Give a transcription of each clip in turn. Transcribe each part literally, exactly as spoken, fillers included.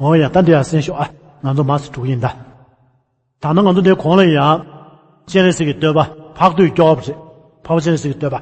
འོ་ཡ། ད་འདི་ཡར་གསན་ཤོག་ཨ། ང་ཚོ་མར་ཙམ་འགྲོ་གི་ཡིན་ད། ད་ནི་ང་ཚོ་འདིའི་གོང་ལ་ཡང་། སྤྱན་རས་གཟིགས་ཀྱི་བསྟོད་པ་འཕགས་བསྟོད་སྐྱོར་བ་རེད། འཕགས་པ་སྤྱན་རས་གཟིགས་ཀྱི་བསྟོད་པ།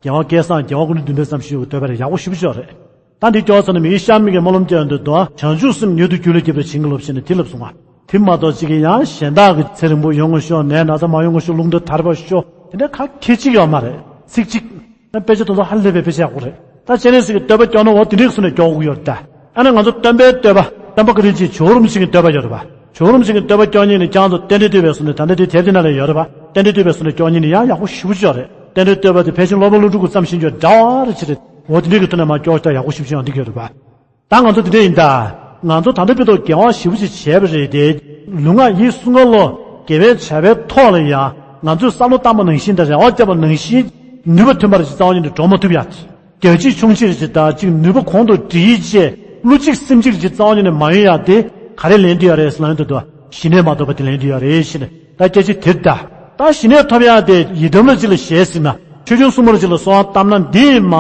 རྒྱལ་བ་སྐལ་བཟང་རྒྱལ་བ་ཀུན་འདུས་བདུན་པའི་བརྩམས་ཞུས་ཀྱི་བསྟོད་པ་རེད། ཡག་པོ་ཞེ་པོ་ཅིག་ཡོད་རེད། ད་འདི་སྐྱོར་ཚར་ནས་མི་ཡི་ཤ་མིག་གི་སྨོན་ལམ་སྐྱོན་དུ་དོ། བྱང་ཆུབ་སེམས་མྱུར་དུ་རྒྱུད་ལ་སྐྱེ་བར་བྱིན་གྱིས་རློབས་ཞེས་ནས་དེ་ལབ་སོང་བ། དེ་མ་གཏོགས་གཅིག་གིས་ཡང་གཞན་དག་གི་ཚེ་རིང་པོ་ཡོང་ངོ་ཤོག་ནད་ན་ཚ་མ་ཡོང་ངོ་ཤོག་རླུང་རྟ་དར་བར་ཤོག་དེ་འདྲ་ག་གེ་གཅིག་ཡོད་མ་རེད། ཚིག་གཅིག་ན་དཔེ་ཆ་དེ་ཚོ་ཧ་ལས་པའི་དཔེ་ཆ་ཡག་པོ་རེད། ད་སྤྱན་རས་གཟིགས་ཀྱི་བསྟོད་པ་སྐྱོར་ན་འོ་དེ་འདྲའི་གསུང་ནས་སྐྱོར་དགོས་ཀྱི་ཡོད་རེད་ད། ཨ་ནི་ང་ཚོ་སྟོན་པའི་བསྟོད་པ། སྟོན་པ་བཀའ་དྲིན་ཅན་ཇོ་བོ་རིན་པོ་ཆེ་གི་བསྟོད་པ་ཡོད་རེད་པ། ཇོ་བོ་རིན་པོ་ཆེ་གི་བསྟོད་པ་སྐྱོར་མཁན་ནི་ཁྱེད་ཚོ་རྟེན་འབྲེལ་བསྟོད་པའི་གསུང་ནས། ད་ལྟ་དེ་དེབ་དེ་ནང་ལ་ཡོད་རེད་པ། རྟེན་འབྲེལ་བསྟོད་པའི་གསུང་ནས་སྐྱོར་མཁན་ནི་ཡང་ཡག་པོ་ཞེ་པོ་ཅིག་ཡོད་རེད། རྟེན་འབྲེལ་བསྟོད་པ་དེ་ཕལ་ཆེར་སློབ་དཔོན་ཀླུ་སྒྲུབ་ཀྱི་བརྩམས་ཤིང་ཆོས་འདྲ་བ་རེ་ཅིག་རེད། འོ་དེ་འདྲའི་གི་ཐོག་ནས་མར་སྐྱོར་ཤོག་ད་ཡག་པོ་ཞེ་པོ་ཅིག་ཡོང་བསྡད་ཀྱི་ཡོད་རེད་པ། ད་ང་ཚོ་དེ་འདྲ་ཡིན་ད། ང་ཚོ་ད་ལྟ་དཔེ་ཐོག་དགེ་བ་ཞེ་པོ་ཅིག་བྱས་པ་རེད་དེ། ལུས་ངག་ཡིད་གསུམ་ཀ་ལོ་དགེ་བའི་བྱ་བའི་ཐོག་ལ་ཡང་ང་ཚོས་བསམ་བློ་བཏང་པ་ནང་བཞིན་དང་རེ་བ་བརྒྱབ་པ་ནང་བཞིན་ནུས་པ་ཐོན་པ་རེ་ཅིག་རྩ་བ་ཉིད་ནས་འགྲོ་མ་ཐུབ་ཡ། རྒྱ་ཆེ་ཆུང་ཆེ་རེ་ཅིག་དང་ཅིག་ནུས་པ་གོང་དུ་སྒྲིལ་བྱས་བློ་གཅིག་སེམས་གཅིག་རེ་ཅིག་རྩ་བ་ཉིད་ནས་མ་ཡོང་ཡ་དེ་ག་རེ་ལན་འདེབས་ཡ་རེད་ཟེར་ན། ཡོང་དུས་དུ་ཞི་གནས་མ་ཐོབ་པ་དེ་ལན་འདེབས་ཡ་རེད་ཞེས་ནས། ད་སྐད་ཆ་དེ་ད། ད་ཞི་གནས་ཐོབ་ཡག་དེ་ཡི་དམ་ལ་ཅིག་ལ་ཞལ་གཟིགས་ན། ཆོས་སྐྱོང་སྲུང་མར་ཅིག་ལ་གསོལ་བ་བཏབ་ན། འདིས་མ་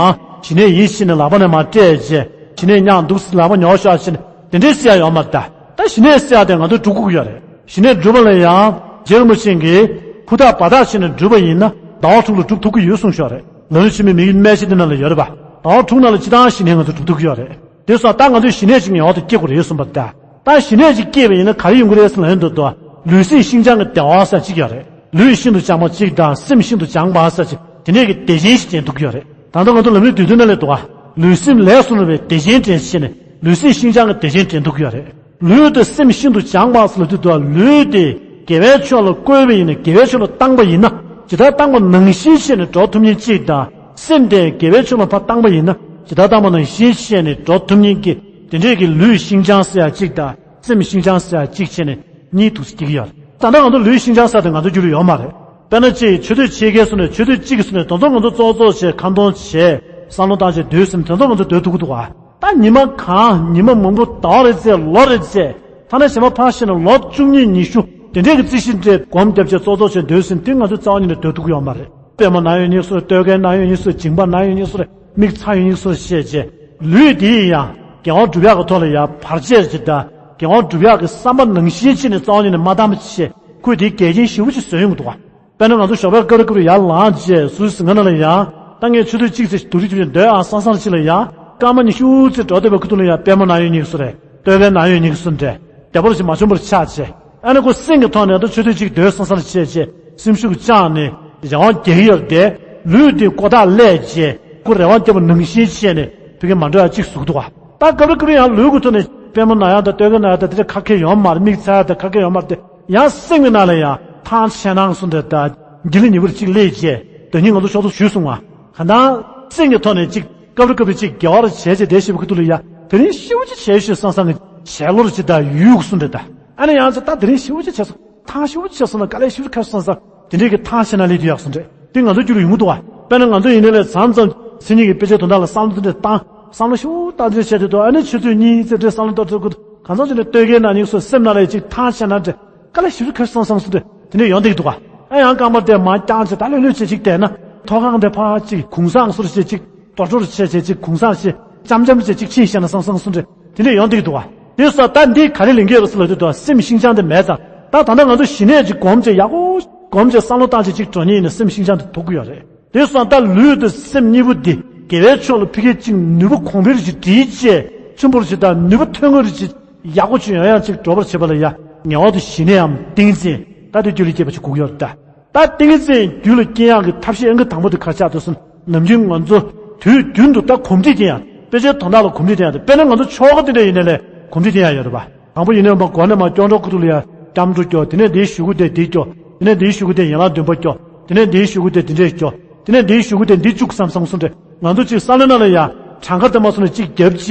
ཞི་གནས་ཡིན་ཞེས་ནས་ལག་པ་ནས་མར་སྤྲད་བྱས། ཞི་གནས་ཉག་འདུག་ལག་པ་ཉོག་ཤོག་ཞེས་ནས་དེ་འདྲའི་ཟེར་ཡག་ཡོད་མ་རེད་ད། ད་ཞི་གནས་ཟེར་ཡག་དེ་ང་ཚོ་སྒྲུབ་དགོས་ཀྱི་ཡོད་རེད། ཞི་གནས་སྒྲུབ་པ་ལ་ཡང་རྗེ་རིན་པོ་ཆེ་གིས་ཧུར་ཐག་འབད་ཐག་བྱས་ནས་བསྒྲུབས་པ་ཡིན་ན་ཟླ་བ་དྲུག་ལ་སྒྲུབ་ཐུབ་ཀྱི་ཡོད་གསུངས་ཤོག་རེད། ལམ་རིམ་ཆེན་མོའི་མི་ཡི་སྨྲས་ཤེས་དེ་ནང་ལ་ཡོད་རེད་པ། ཟླ་བ་དྲུག་ནང་ལ་སྤྱིར་བཏང་ཞི་གནས་ང་ཚོ་སྒྲུབ་ཐུབ་ཀྱི་ཡོད་རེད། དེ་སོང་ཙང་ད་ང་ཚོས་ཞི་གནས་ཅིག་ངེས་པར་དུ་སྐྱེ་དགོས་རེད་གསུངས་པ་རེད་ད། ད་ཞི་གནས་ཅིག་སྐྱེས་པ་ཡིན་ན་ག་རེ་ཡོང་གི་རེད་ཟེར་ན། ཡོང་དུས་དུ་ལུས་སེམས་ཤིན་སྦྱངས་ཀྱི་བདེ་བ་ཟེར་གཅིག་ཡོད་རེད། ལུས་ཤིན་ཏུ་སྦྱངས་པ་གཅིག་དང་སེམས་ཤིན་ཏུ་སྦྱངས་པ་ཟེར་གཅིག་དེ་འདྲས་ཀྱི་བདེ་ཆེན་ཞིག་དྲན་ཐུབ་ཀྱི་ཡོད་རེད། ད་ལྟ་ང་ཚོ་ལམ་རིམ་བསྡུས་དོན་ནང་ལ་འདུག་ག་ལུས་སེམས་ལས་སུ་རུང་བའི་བདེ་ཆེན་དྲན་ཞེས་ནས་ལུས་སེམས་ཤིན་སྦྱངས་ཀྱི་བདེ་ཆེན་དྲན་ཐུབ་ཀྱི་ཡོད་རེད། ལུས་དང་སེམས་ཤིན་ཏུ་སྦྱངས་པ་ཟེར་ལབ་དུས་དུ་ལུས་དེ་དགེ་བའི་ཕྱོགས་ལ་བཀོལ་བ་ཡིན་ན། དགེ་བའི་ཕྱོགས་ལ་བཏང་པ་ཡིན་ན། ཇི་ལྟར་བཏང་པ་ནང་བཞིན་བྱས་ནས་འགྲོ་ཐུབ་མཁན་གཅིག་དང་། སེམས་དེ་དགེ་བའི་ཕྱོགས་ལ་ཕར་བཏང་པ་ཡིན་ན། ཇི་ལྟར་བཏང་པ་ནང་བཞིན་བྱས་ནས་འགྲོ་ཐུབ་མཁན་གྱི་དེ་འདྲས་ཀྱི་ལུས་ཤིན་སྦྱངས་ཟེར་ཡག་གཅིག་དང་། སེམས་ཤིན་སྦྱངས་ཟེར་ཡག་གཅིག་བྱས་ནས་གཉིས་འདུག་སེ་སྐྱེ་གི་ཡོད་རེད། ད་ལྟ་ང་ཚོ་ལུས་ཤིན་སྦྱངས་ཟེར་དེ་ང་ཚོ་རྒྱུད་ལ་ཡོད་མ་རེད། དཔེར་ན་ཅིག་མཆོད་བསྟོད་ཆེ་ཁའི་གསུང་ནས། མཆོད་བསྟོད་གཅིག་གི་གསུང་ནས་དེ་ཚོ་ང་ཚོ་ཙོག་ཙོག་བྱས། ཁ་འདོན་བྱས། བསམ་བློ་བཏང་བྱས་སྡོད་ཟིན། དེ་ཚོ་ང་ཚོ་སྡོད་ཐུབ་ཀྱི་འདུག་ག་ད་ཉི་མ་གང་། ཉི་མ་མང་པོ། ཟླ་བ་རེ་ཚེ། ལོ་རེ་ཚེ། ཐ་ན་གཞན་པ་ཕར་བཞག་ན་ལོ་བཅུ་གཉིས་ཉི་ཤུ་དེ་འདྲས་ཀྱི་རྩིས་གཞི་འདྲས་སྒོམ་བརྒྱབ་བྱས་ཙོག་ཙོག་བྱས་སྡོད་ཟིན། དེ་ང་ཚོ་རྩ་བ་ཉིད་ནས་སྡོད་ཐུབ་ཀྱི་ཡོད་མ་རེད། པུས་མོ་ན་ཡོད་ཉེས་སོ་རེད། སྟོད་གོས་ན་ཡོད་ཉེས་སོ་རེད། མཇིང་པ་ན་ཡོད་ཉེས་སོ་རེད། མིག་ཚ་ཡོད་ཉེས་སོ་རེད་བཤད་བྱས། ལུས་དེ་ཡང་དགེ་བ་སྒྲུབ་ཡག་གི་ཐོག་ལ་ཡང་བར་ཆད་ཅིག་དང་། དགེ་བ་སྒྲུབ་ཡག་གི་བསམ་པ་ནང་བཞིན་བྱས་ནས་རྩ་བ་ཉིད་ནས་མ་བཏང་བ་བྱས། ཁོས་དེ་འགལ་རྐྱེན་ཞེ་པོ་ཅིག་བཟོས་ཡོང་གི་འདུག་ག་དཔེར་ན་ང་ཚོ་ཞོགས་པའི་སྐབས་རེ་སྐབས་རེ་ཡར་ལངས་བྱས་ཟུར་ཟིང་ཁ་ནང་ལ་ཡང་། ད་ངས་མཆོད་བསྟོད་གཅིག་ཙམ་སྡུག་རུས་ཅིག་སྡོད་ཨ་སང་སང་ཅིག་ལ་ཡང་། སྐར་མ་ཉི་ཤུ་ཙམ་འགྲོ་བསྡད་པའི་ཁུ་ཐུག་ལ་ཡང་པུས་མོ་ན་ཡོད་ཉེས་སོ་རེད། སྟོད་གོས་ན་ཡོད་ཉེས་སོ་འདྲ། བདེ་པོ་ཅིག་མ་བྱུང་བར་ཆགས་བྱས། ཨ་ནི་ཁོ་སེམས་ཀྱི་ཐོག་ནས་ད་མཆོད་བསྟོད་ཅིག་སྡོད་སང་སང་བྱས་བྱས། སེམས་ཤུགས་བཅངས་ནས་རང་དབང་རྒྱག་གི་ཡོད་རེད་དེ། ལུས་དེ་ཀོ་ཐག་ལས་བྱས། ཁོ་རེ་བ་བརྒྱབ་པ་ནང་བཞིན་བྱས་ནས་ཕ་གི་མ་འགྲོ་ཡག་ཅིག་བཟོ་གི་འདུག་ག་ད་སྐབས་རེ་སྐབས་རེ་ཡང་ལུས་ཀྱི་ཐོག་ནས་པུས་མོ་ན་ཡག་དང་སྟོད་གོས་ན་ཡག་དང་དེ་འདྲ་ག་གེ་ཡོད་མ་རེད། མིག་ཚ་ཡག་དང་ག་གེ་ཡོད་མ་རེད་དེ། ཡང་སེམས་ཀྱི་ནང་ལ་ཡང་ཐང་ཆད་སྣང་གསུངས་འདྲ་དང་། འགྱིག་ལི་ཉི་འུར་གཅིག་སླེབས་བྱས། ད་ནི་ང་ཚོ་ཤོག་ཐོག་ཞུས་སོང་ང་། གང་ལྟར་སེམས་ཀྱི་ཐོག་ནས་གཅིག་སྐབས་རེ་སྐབས་རེ་གཅིག་དགེ་བ་རེ་བྱས་བྱས་བསྡད་བཞིན་པའི་ཁུ་ཐུག་ལ་ཡ། དེ་རིང་ཞེ་པོ་ཅིག་བྱས་ཤོག་སང་སང་གི་བྱས་ལོ་རེ་གཅིག་དང་ཡུལ་གསུངས་འདྲ་དང་། ཨ་ནི་ཡང་ཚེ་ད་དེ་རིང་ཞེ་པོ་ཅིག་བྱས་སོང་། ཐང་ཞེ་པོ་ཅིག་བྱས་སོང་ན། དཀའ་ལས་ཞེ་པོ་ཅིག་ཁ་སོང་ས། དེ་འདྲའི་གི་ཐང་ཆད་སྣང་སླེབས་དུས་ཡག་སོང་འདྲ། དེ་ང་ཚོ་རྒྱུད་ལ་ཡོང་གི་འདུག་ག་དཔེར་ན་ང་ཚོ་ཡིན་ནའི་ལས་མཚམས་མཚམས་མཚན་ཉིད་ཀྱི་དཔེ་ཆའི་དོན་དག་ལ་བསམ་བློ་དེ་འདྲ་བཏང་། བསམ་བློ་ཞེ་པོ་བཏང་དེ་འདྲ་བྱས་དུས་དུ། ཨ་ནི་ཆུ་ཚོད་གཉིས་ཙམ་འདྲ་བསམ་བློ་བཏང་དུས་ཁུ་ཐུག་གང་འཚམ་ཅིག་ནས་སྟོད་གོས་ན་ཉེས་སོ། སེམས་ནང་ལ་ཡ་གཅིག་ཐང་ཆད་སྣང་འདྲ། དཀའ་ལས་ཞེ་པོ་ཁ་སང་སང་སོང་འདྲ། དེ་འདྲ་ཡོང་བསྡད་ཀྱི་འདུག་ག་ཨ་ཡང་རྐང་པ་དེ་མར་བརྐྱངས་བྱས་ད་ལྷོད་ལྷོད་བྱས་ཅིག་བསྡད་ན། ཐོག་ཁང་དེ་ཕར་ཅིག་གུང་སེང་བཟོ་འདྲ་བྱས་ཅིག་ཏོག་ཏོག་བྱས་བྱས་ཅིག་གུང་སེང་བྱས། འཇམ་འཇམ་བྱས་ཅིག་ཕྱིན་བཞག་ན་སང་སང་སོང་འདྲ། དེ་འདྲ་ཡོང་བསྡད་ཀྱི་འདུག་ག་དེ་སོང་ད་འདི་ག་རེ་ལེན་གྱི་ཡོད་རེད་ཟེར་ལབ་དུས་དུ། སེམས་ཤིན་སྦྱངས་དེ་མེད་ཙང་། ད་ད་ལྟ་ང་ཚོ་ཞི་གནས་ཅིག་སྒོམ་བྱས་ཡག་པོ་སྒོམ་བྱས་བསམ་བློ་བཏང་བྱས་ཅིག་འགྲོ་མཁན་ཡིན་ན་སེམས་ཤིན་སྦྱངས་དེ་ཐོབ་ཀྱི་ཡོད་རེད། དེ་སོང་ད་ལུས་དང་སེམས་གཉིས་པོ་འདི་དགེ་བའི་ཕྱོགས་ལ་ཕ་གི་ཅིག་ནུས་པ་གོང་འཕེལ་ཅིག་སྒྲིལ་བྱས། ཆེན་པོ་ཅིག་དང་ནུས་པ་ཐོན་ཁུངས་ཅིག་ཡག་པོ་ཅིག་ཡོང་ཡག་ཅིག་འགྲོ་བར་བྱེད་པ་ལ་ཡ། ངེས་པར་དུ་ཞི་གནས་འམ་ཏིང་འཛིན། ད་དེ་རྒྱུད་ལ་སྐྱེས་པ་ཅིག་དགོས་ཀྱི་ཡོད་རེད་ད། ད་ཏིང་འཛིན་རྒྱུད་ལ་སྐྱེ་ཡག་གི་ཐབས་ཤེས་ཨང་ཀི་དང་པོ་དེ་ག་རེ་ཆགས་འདུག་ཟེར་ན། ནམ་རྒྱུན་ང་ཚོ་དུས་རྒྱུན་དུ་ད་གོམས་འདྲིས་བསྟེན་ཡག་དཔེ་ཆའི་དོན་དག་ལ་གོམས་འདྲིས་བསྟེན་ཡག་དེ། དཔེར་ན་ང་ཚོ་ཆོ་ག་དེ་འདྲ་ཡིན་ནའི་ལས་གོམས་འདྲིས་བསྟེན་ཡག་ཡོད་རེད་པ། དང་པོ་ཡིན་ནའི་མ་སྒོ་ནས་མར་སྐྱབས་འགྲོ་ཁུ་ཐུག་ལ་ཡ་སྐྱབས་འགྲོ་སྐྱོར། དེ་ནས་འདིའི་གཞུག་གུ་དེ་འདི་སྐྱོར། དེ་ནས་འདིའི་གཞུག་གུ་དེ་ཡན་ལག་བདུན་པ་སྐྱོར། དེ་ནས་འདིའི་གཞུག་གུ་དེ་འདི་འདྲས་སྐྱོར། དེ་ནས་འདིའི་གཞུག་གུ་དེ་འདི་བཅུག་བསམ་བསམ་སོང་འདྲ། ང་ཚོ་གཅིག་བསམ་བློའི་ནང་ལ་ཡ་གྲངས་ཀ་དེ་མ་སོང་ནས་གཅིག་བརྒྱབ་བྱས་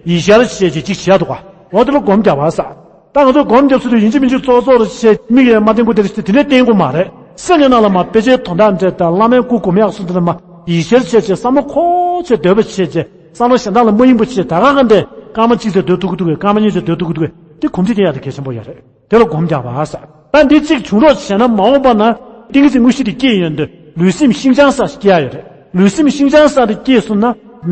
ཡིད་བཤད་བྱས་བྱས་གཅིག་བྱས་འདུག་ག་འོ་དེ་ལ་སྒོམ་རྒྱག་པ་ཟེར། ད་ང་ཚོ་སྒོམ་རྒྱབ་ཚུལ་དུ་ཡིན་གཅིག་མིན་གཅིག་ཙོག་ཙོག་རེ་བྱས། མིག་ཡར་མར་བསྟན་དགོས་དེ་རེད་ཟེར་དེ་འདྲས་བསྟན་དགོས་མ་རེད། སེམས་ཀྱི་ནང་ལ་མར་དཔེ་ཆའི་དོན་དག་འདྲ་དང་བླ་མའི་སྐུ་སྒོམ་ཡག་སོགས་དེ་ལ་མར་ཡིད་བཤད་བྱས་བྱས་བསམ་བློ་འཁོར་བྱས་སྡོད་པ་བྱས་བྱས། བསམ་བློ་གཞན་དག་ལ་མ་ཡེངས་པ་བྱས། ད་ག་ག་འདྲས་སྐར་མ་གཅིག་ཙམ་སྡོད་ཐུབ་ཀྱི་འདུག་གས། སྐར་མ་གཉིས་ཙམ་སྡོད་ཐུབ་ཀྱི་འདུག་གས། དེ་གོམས་འདྲིས་བསྟེན་ཡག་དེ་གལ་ཆེན་པོ་ཡོད་རེད། དེ་ལ་སྒོམ་རྒྱག་པ་ཟེར། ད་འདི་གཅིག་བྱུང་རོགས་བྱས་ན་མ་འོངས་པ་ན་ཏིང་འཛིན་དངོས་གཞི་དེ་སྐྱེས་ཡོང་དུས་ལུས་སེམས་ཤིན་སྦྱངས་ས་ཞིག་སྐྱེ་ཡག་ཡོད་རེད། ལུས་སེམས་ཤིན་སྦྱངས་ས་དེ་སྐྱེས་སོང་ན།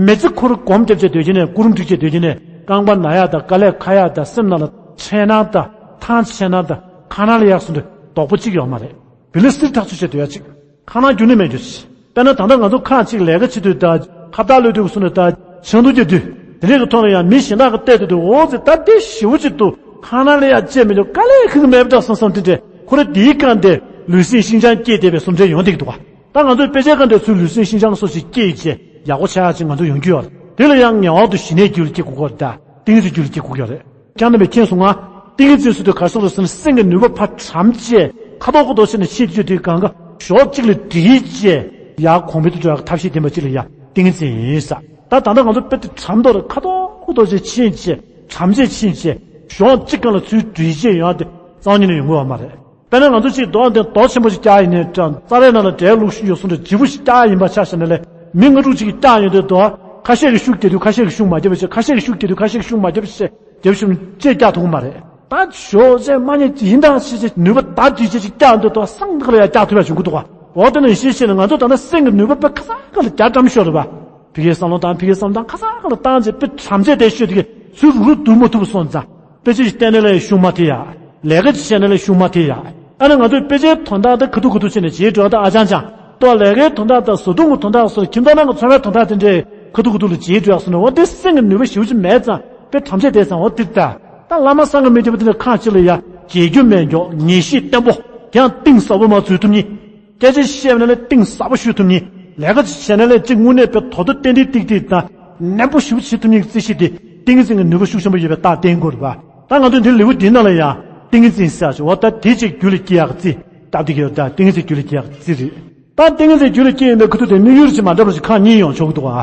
མི་ཚེ་ཁོ་རང་སྒོམ་རྒྱབ་བྱས་སྡོད་ཀྱི་ནས། སྐུ་རིམ་སྒྲིག་བྱས་སྡོད་ཀྱི་ནས། རྐང་པ་ན་ཡག་དང་། དཀའ་ལས་ཁག་ཡག་དང་། སེམས་ནང་ལ་འཕྲལ་སྣང་དང་། ཐང་ཆད་སྣང་དང་། ཁ་ནང་ལ་ཡག་སོང་དུས་དོགས་པ་གཅིག་ཡོད་མ་རེད། བི་ལི་སིར་ཐག་ཆོད་བྱས་སྡོད་ཡག་གཅིག་ཁ་ནང་རྒྱུ་ནི་མེད་རྒྱུ་ཅིག་དཔེར་ན་ད་ལྟ་ང་ཚོ་ཁག་ཅིག་ལས་ཀ་བྱེད་དུས་དང་། ཁ་བརྡ་གློད་དུས་སུ་ནི་དང་། ཆང་འཐུང་རྒྱག་དུས། དེ་འདྲའི་གི་ཐོག་ནས་ཡང་མི་གཞན་དག་གིས་བལྟས་དུས་དུ། འོ་ཙི་ད་དེ་ཞེ་པོ་ཅིག་འདུག་ཁ་ནང་ལ་ཡག་བྱས་མི་འདུག་དཀའ་ལས་ཁག་གི་མེད་པ་འདྲ་བསམ་བསམ། དེ་འདྲས་ཁོ་རང་དེའི་སྒང་དེ་ལུས་སེམས་ཤིན་སྦྱངས་སྐྱེས་བསྡད་པའི་བཟོ་འདྲ་ཡོང་བསྡད་ཀྱི་འདུག་ག་ད་ང་ཚོས་དཔེ་ཆའི་སྒང་དེ་ཚུར་ལུས་སེམས་ཤིན་སྦྱངས་སོགས་ཤིག་སྐྱེས་བྱས་ཡག་པོ་ཆགས་ཡག་ཅིག་ང་ཚོ་ཡོང་རྒྱུ་ཡོད་རེད། དེ་ལ་ཡང་ངེས་པར་དུ་ཞི་གནས་རྒྱུད་ལ་སྐྱེ་དགོས་ཀྱི་ཡོད་རེད། ད་ཏིང་ངེ་འཛིན་རྒྱུད་ལ་སྐྱེ་དགོས་ཀྱི་ཡོད་རེད། ཁྱེད་རྣམ་པས་མཁྱེན་སོང་ང་། ཏིང་ངེ་འཛིན་ཟེར་དུས་ག་རེ་ཟེར་ཟེར་ན། སེམས་ཀྱི་ནུས་པ་ཕར་བགྲངས་བྱས། ཁ་དོག་ཁ་དོག་བྱས་ནས་ཤེས་རྒྱུ་དེ་སྒང་ག་ཕྱོགས་གཅིག་ལ་སྒྲིལ་བྱས། ཡར་གོང་འཕེལ་དུ་འགྲོ་ཡག་གི་ཐབས་ཤེས་ལྡན་པ་གཅིག་ལ་ཡ་ཏིང་ངེ་འཛིན་ཡིན་ས། ད་ད་ལྟ་ང་ཚོ་དཔེ་དེ་གྲམ་ཐོག་ལ་ཁ་དོག་ཁ་དོག་བྱས་ཕྱིན་བྱས། གྲམ་བྱས་ཕྱིན་བྱས། ཕྱོགས་གཅིག་སྒང་ལ་ཚུར་སྒྲིལ་བྱས་ཡོང་ཡག་དེ་རྩ་བ་ཉིད་ནས་ཡོང་གི་ཡོད་མ་རེད། དཔེར་ན་ང་ཚོ་གཅིག་རྡོ་དེ་རྡོ་ཆེན་པོ་ཞིག་བཀྱག་ཡིན་ནའི་འདྲ། རྩྭ་རའི་ནང་ལ་འབྲས་བླུགས་ཤིང་ཡོད་སོང་འདྲ། ལྗིད་པོ་ཞིག་བཀྱག་ཡིན་པ་ཆ་བཞག་ན་ལས། མི་ལྔ་དྲུག་ཅིག་གིས་བཀྱག་ཡོང་དུས་དོ། ཁ་ཤས་ཀྱིས་ཤུགས་རྒྱག་དུས་ཁ་ཤས་ཀྱིས་ཤུགས་མ་རྒྱབ་པ་བྱས། ཁ་ཤས་ཀྱིས་ཤུགས་རྒྱག་དུས་ཁ་ཤས་ཀྱིས་ཤུགས་མ་རྒྱབ་པ་བྱས། རྒྱབ་ཤུགས་ཅེས་བཀྱག་ཐུབ་ཀྱི་མ་རེད། ད་ཞོགས་ཟས་མ་ཉལ་ཡིན་དང་ཞེས་བྱས། ནུས་པ་དར་དུས་བྱས་ཅིག་བཀྱག་ཡོང་དུས་དོ། སང་དག་ལ་ཡང་བཀྱག་ཐུབ་ཡག་བྱུང་གི་འདུག་ག་འོ་དེ་ནང་བཞིན་བྱས་ནས་ང་ཚོ་ད་ལྟ་སེམས་ཀྱི་ནུས་པ་དཔེ་ཁ་སང་ག་ལ་རྒྱ་གྲམ་ཤོར་རེད་པ། ཕ་གིའི་བསམ་བློ་བཏང་། ཕ་གིའི་བསམ་བློ་བཏང་། ཁ་སང་ག་ལ་བཏང་བྱས་དཔེ་གྲམ་བྱས་བསྡད་ཤོད་དེ་གི་ཚུར་རུག་རུག་བསྡུར་མ་ཐུབ་སོང་ཙང་། དཔེ་ཆ་ཞིག་བལྟས་ན་ལས་ཤུགས་མ་ཐེབས་ཡག་ལས་ཀ་ཅིག་བྱས་ན་ལས་ཤུགས་མ་ཐེབས་ཡག་ཨ་ནི་ང་ཚོས་དཔེ་ཆའི་དོན་དག་དེ་ཁ་ཐུག་ཁ་ཐུག་བྱས་ནས་བརྗེད་འགྲོ་ཡག་དང་། ཨ་ཅང་ཅང་ཏོ་ལས་ཀའི་དོན་དག་དང་། བཟའ་བཏུང་གི་དོན་དག་སོགས། ཁྱིམ་ཚང་ནང་གི་འཚོ་བའི་དོན་དག་དེ་འདྲའི་ཁ་ཐུག་ཁ་ཐུག་ལ་བརྗེད་འགྲོ་ཡག་སོང་ན། འོ་དེ་སེམས་ཀྱི་ནུས་པ་ཞེ་པོ་ཅིག་མེད་ཙང་། དཔེ་གྲམ་བྱས་བསྡད་ཙང་། འོ་དེ་ད་ད་བླ་མ་སངས་རྒྱས་མི་ཐེ་བ་དེ་འདྲ་ཁག་ཅིག་ལ་ཡ་བརྗེད་རྒྱུ་མེད་མགྱོགས། ངེས་ཤེས་བརྟན་པོ། ཡང་གཏིང་ཟབ་པོ་མར་འཛུལ་ཐུབ་མཁན། སྐད་ཆ་བཤད་པ་ན་ལས་གཏིང་ཟབ་པོ་ཤོད་ཐུབ་མཁན། ལས་ཀ་ཅིག་བྱས་ན་ལས་གཅིག་དངོས་གནས་དཔེ་དོ་དོ་ཏན་ཏན་ཏིག་ཏིག་དང་ནན་པོ་ཞེ་པོ་བྱེད་ཐུབ་མཁན་གྱི་རྩིས་གཞི་དེ་ཏིང་ངེ་འཛིན་གྱི་ནུས་པ་ཤུགས་ཆེན་པོ་ཡོད་པའི་རྟགས་བསྟན་དགོས་རེད་པ། ད་ང་ཚོས་འདིར་ལེའུ་འདིའི་ནང་ལ་ཡང་ཏིང་ངེ་འཛིན་ཟེར་ཡག་ཅིག་འོ་ད་དེ་ཅིག་རྒྱུད་ལ་སྐྱེ་ཡག་གི་རྩིས་བཏབ་བསྡད་ཀྱི་ཡོད། ད་ཏིང་ངེ་འཛིན་རྒྱུད་ལ་སྐྱེ་ཡག་གི་རྩིས་རེད། ད་ཏིང་ངེ་འཛིན་རྒྱུད་ལ་སྐྱེ་ཡོང་དུས་ཁ་ཐུག་དེ་དམིགས་ཡུལ་ཅིག་མ་འདྲ་བ་ཞིག་ཁག་གཉིས་ཡོང་ཆོག་གི་འདུག་ག་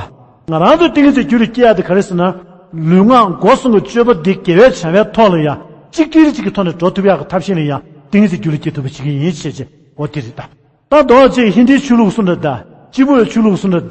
ང་རང་ཚོའི་ཏིང་ངེ་འཛིན་རྒྱུད་ལ་སྐྱེ་ཡག་དེ་ག་རེ་ཟེར་ན། ལུས་ངག་སྒོ་གསུམ་གྱི་སྤྱོད་པ་འདི་དགེ་བའི་བྱ་བའི་ཐོག་ལ་ཡང་གཅིག་སྒྲིལ་གཅིག་གི་ཐོག་ནས་འགྲོ་ཐུབ་ཡག་གི་ཐབས་ཤེས་ལ་ཡང་ཏིང་ངེ་འཛིན་རྒྱུད་ལ་སྐྱེ་ཐུབ་པ་བྱེད་ཀྱི་ཡིན་ཞེས་བྱས། འོ་དེ་རེད་ད། ད་མདོ་ཅིག་ཧིན་དིའི་ཆོས་ལུགས་སུ་འདྲ་ད། སྐྱིད་པོའི་ཆོས་ལུགས་སུ་འདྲ་ད།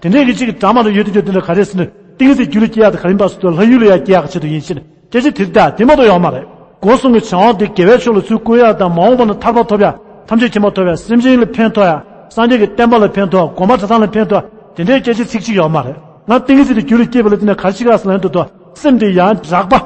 དེ་འདྲའི་གི་གཅིག་གི་འདྲ་མ་འདྲ་ཡོད་དུས་ཀྱང་། དེ་འདྲ་ག་རེ་ཟེར་ན། ཏིང་ངེ་འཛིན་རྒྱུད་ལ་སྐྱེ་ཡག་དེ་ག་རེ་ཡིན་པ་ཟེར་དུས། ལྷ་ཡུལ་ལ་ཡང་སྐྱེ་ཡག་ཆེད་དུ་ཡིན་ཞེས་ནས། སྐད་ཆ་དེ་རེད་ད། དེ་མ་གཏོགས་ཡོད་མ་རེད། སྒོ་གསུམ་གྱི་བྱ་བ་འདི་དགེ་བའི་ཕྱོགས་ལ་ཚུར་བཀོལ་ཡག་དང་། མ་འོངས་པ་ན་ཐར་པ་ཐོབ་ཡག་ཐམས་ཅད་མཁྱེན་པ་ཐོབ་ཡག་སེམས་ཅན་ལ་ཕན་ཐོགས་ཡག་སངས་རྒྱས་ཀྱི་བསྟན་པ་ལ་ཕན་ཐོགས་ཡག་དགོན་པ་གྲྭ་ཚང་ལ་ཕན་ཐོགས་ཡག་དེ་འདྲའི་སྐད་ཆ་ཚིག་གཅིག་ཡོད་མ་རེད། ང་ཏིང་ངེ་འཛིན་དེ་རྒྱུད་ལ་སྐྱེས་པ་ལ་བརྟེན་ནས་ག་རེ་བྱེད་ཀྱི་ཡོད་ཟེར་ལབ་དུས་དོ། སེམས་དེ་ཡང་རགས་པ།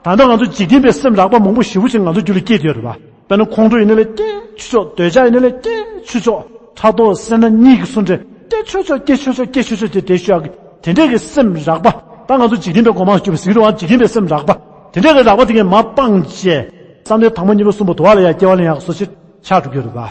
ད་ལྟ་ང་ཚོ་འཇིག་རྟེན་པའི་སེམས་རགས་པ་མང་པོ་ཞེ་པོ་ཅིག་ང་ཚོ་རྒྱུད་ལ་སྐྱེས་བསྡད་ཡོད་རེད་པ། དཔེར་ན་ཁོང་ཁྲོ་ཡིན་ན་ལས་སྐྱེ་ཆོག་ཆོག་འདོད་ཆགས་ཡིན་ན་ལས་སྐྱེ་ཆོག་ཆོག་ཕྲག་དོག་སེར་སྣ་གཉིས་ཀྱི་སུ་འདྲ་སྐྱེ་ཆོག་ཆོག་སྐྱེ་ཆོག་ཆོག་སྐྱེ་ཆོག་ཆོག་ཅེས་དེ་ཤོད་ཡག་གི་དེ་འདྲས་ཀྱི་སེམས་རགས་པ། ད་ང་ཚོ་འཇིག་རྟེན་པའི་གོ་འཕང་སྐྱོབ་པའི་ཟེར་གྱི་རེད་པ། འཇིག་རྟེན་པའི་སེམས་རགས་པ། དེ་འདྲས་ཀྱི་རགས་པ་དེ་གས་མར་སྤངས་བྱས། བསམ་གཏན་དང་པོ་གཉིས་པ་གསུམ་པ་དུ་བ་ལ་ཡང་སྐྱེ་བ་ལེན་ཡག་སོགས་ཅིག་ཆགས་འགྲོ་གི་ཡོད་རེད་པ།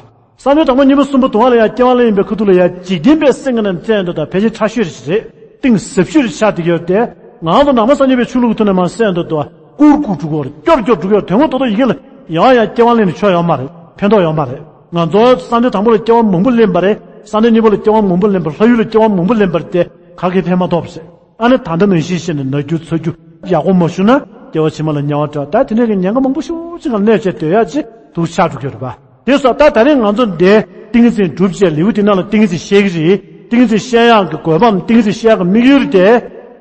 བསམ་གཏན་དང་པོ་གཉིས་པ་གསུམ་པ་དུ་བ་ལ་ཡང་སྐྱེ་བ་ལེན་པའི་ཁ་ཐུག་ལ་ཡང་འཇིག་རྟེན་པའི་སེམས་ཀྱི་ནང་བཙལ་འདུག་ད། ཕལ་ཆེར་ཕྲ་ཤོས་རེ་ཞིག་རེད། གཏིང་ཟབ་ཤོས་རེ་ཆགས་བསྡད་ཡོད་དེ། ང་ཚོ་ནང་པ་སངས་རྒྱས་པའི་ཆོས་ལུགས་ཀྱི་ཐོག་ནས་མར་གསལ་འདུག་ད། བཀུར་བཀུར་འགྲོ་གི་ཡོད་རེད། སྐྱོར་སྐྱོར་འགྲོ་གི་ཡོད་རེད། དོན་ངོ་ཐོག་ཐོག་ཡི་གེ་ལ་ཡང་ཡང་སྐྱེ་བ་ལེན་ནས་ཆོ་ཡོད་མ་རེད། ཕན་ཐོགས་ཡོད་མ་རེད། ང་ཚོ་བསམ་གཏན་དང་པོ་ལ་སྐྱེ་བ་མང་པོ་ལེན་པ་རེད། བསམ་གཏན་གཉིས་པ་ལ་སྐྱེ་བ་མང་པོ་ལེན་པ་རེད། ལྷ་ཡུལ་ལ་སྐྱེ་བ་མང་པོ་ལེན་པ་རེད་དེ། ག་གེ་ཕན་མ་ཐོགས་པ་རེད། ཨ་ནི་ད་ལྟ་ནང་བཞིན་བྱས་ནས་ན་རྒྱུ་ཚ་རྒྱུ་ཡག་པོ་མ་བྱུང་ན་སྐྱེ་བ་ཕྱི་མ་ལ་དམྱལ་བ་འདྲ། ད་དེ་འདྲས་ཀྱི་ཉེན་ཁ་མང་པོ་ཞེ་པོ་ཅིག་སྒང་གནས་བྱས་སྡོད་ཡག་ཅིག་འདུག་ཆགས་འགྲོ་གི་ཡོད་རེད་པ། དེ་སོགས་ད་ད་རེས་ང་ཚོ་འདིར་ཏིང་ངེ་འཛིན་སྒྲུབ་བྱས་ལེའུ་དེ་ནང་ལ་ཏིང་ངེ་འཛིན་བཤད་ཀྱི་རེད། ཏིང་ངེ་འཛིན་བཤད་ཡག་གི་དགོས་པའམ་ཏིང་ངེ་འཛིན་བཤད་ཡག་གི་དམིགས་ཡུལ་དེ།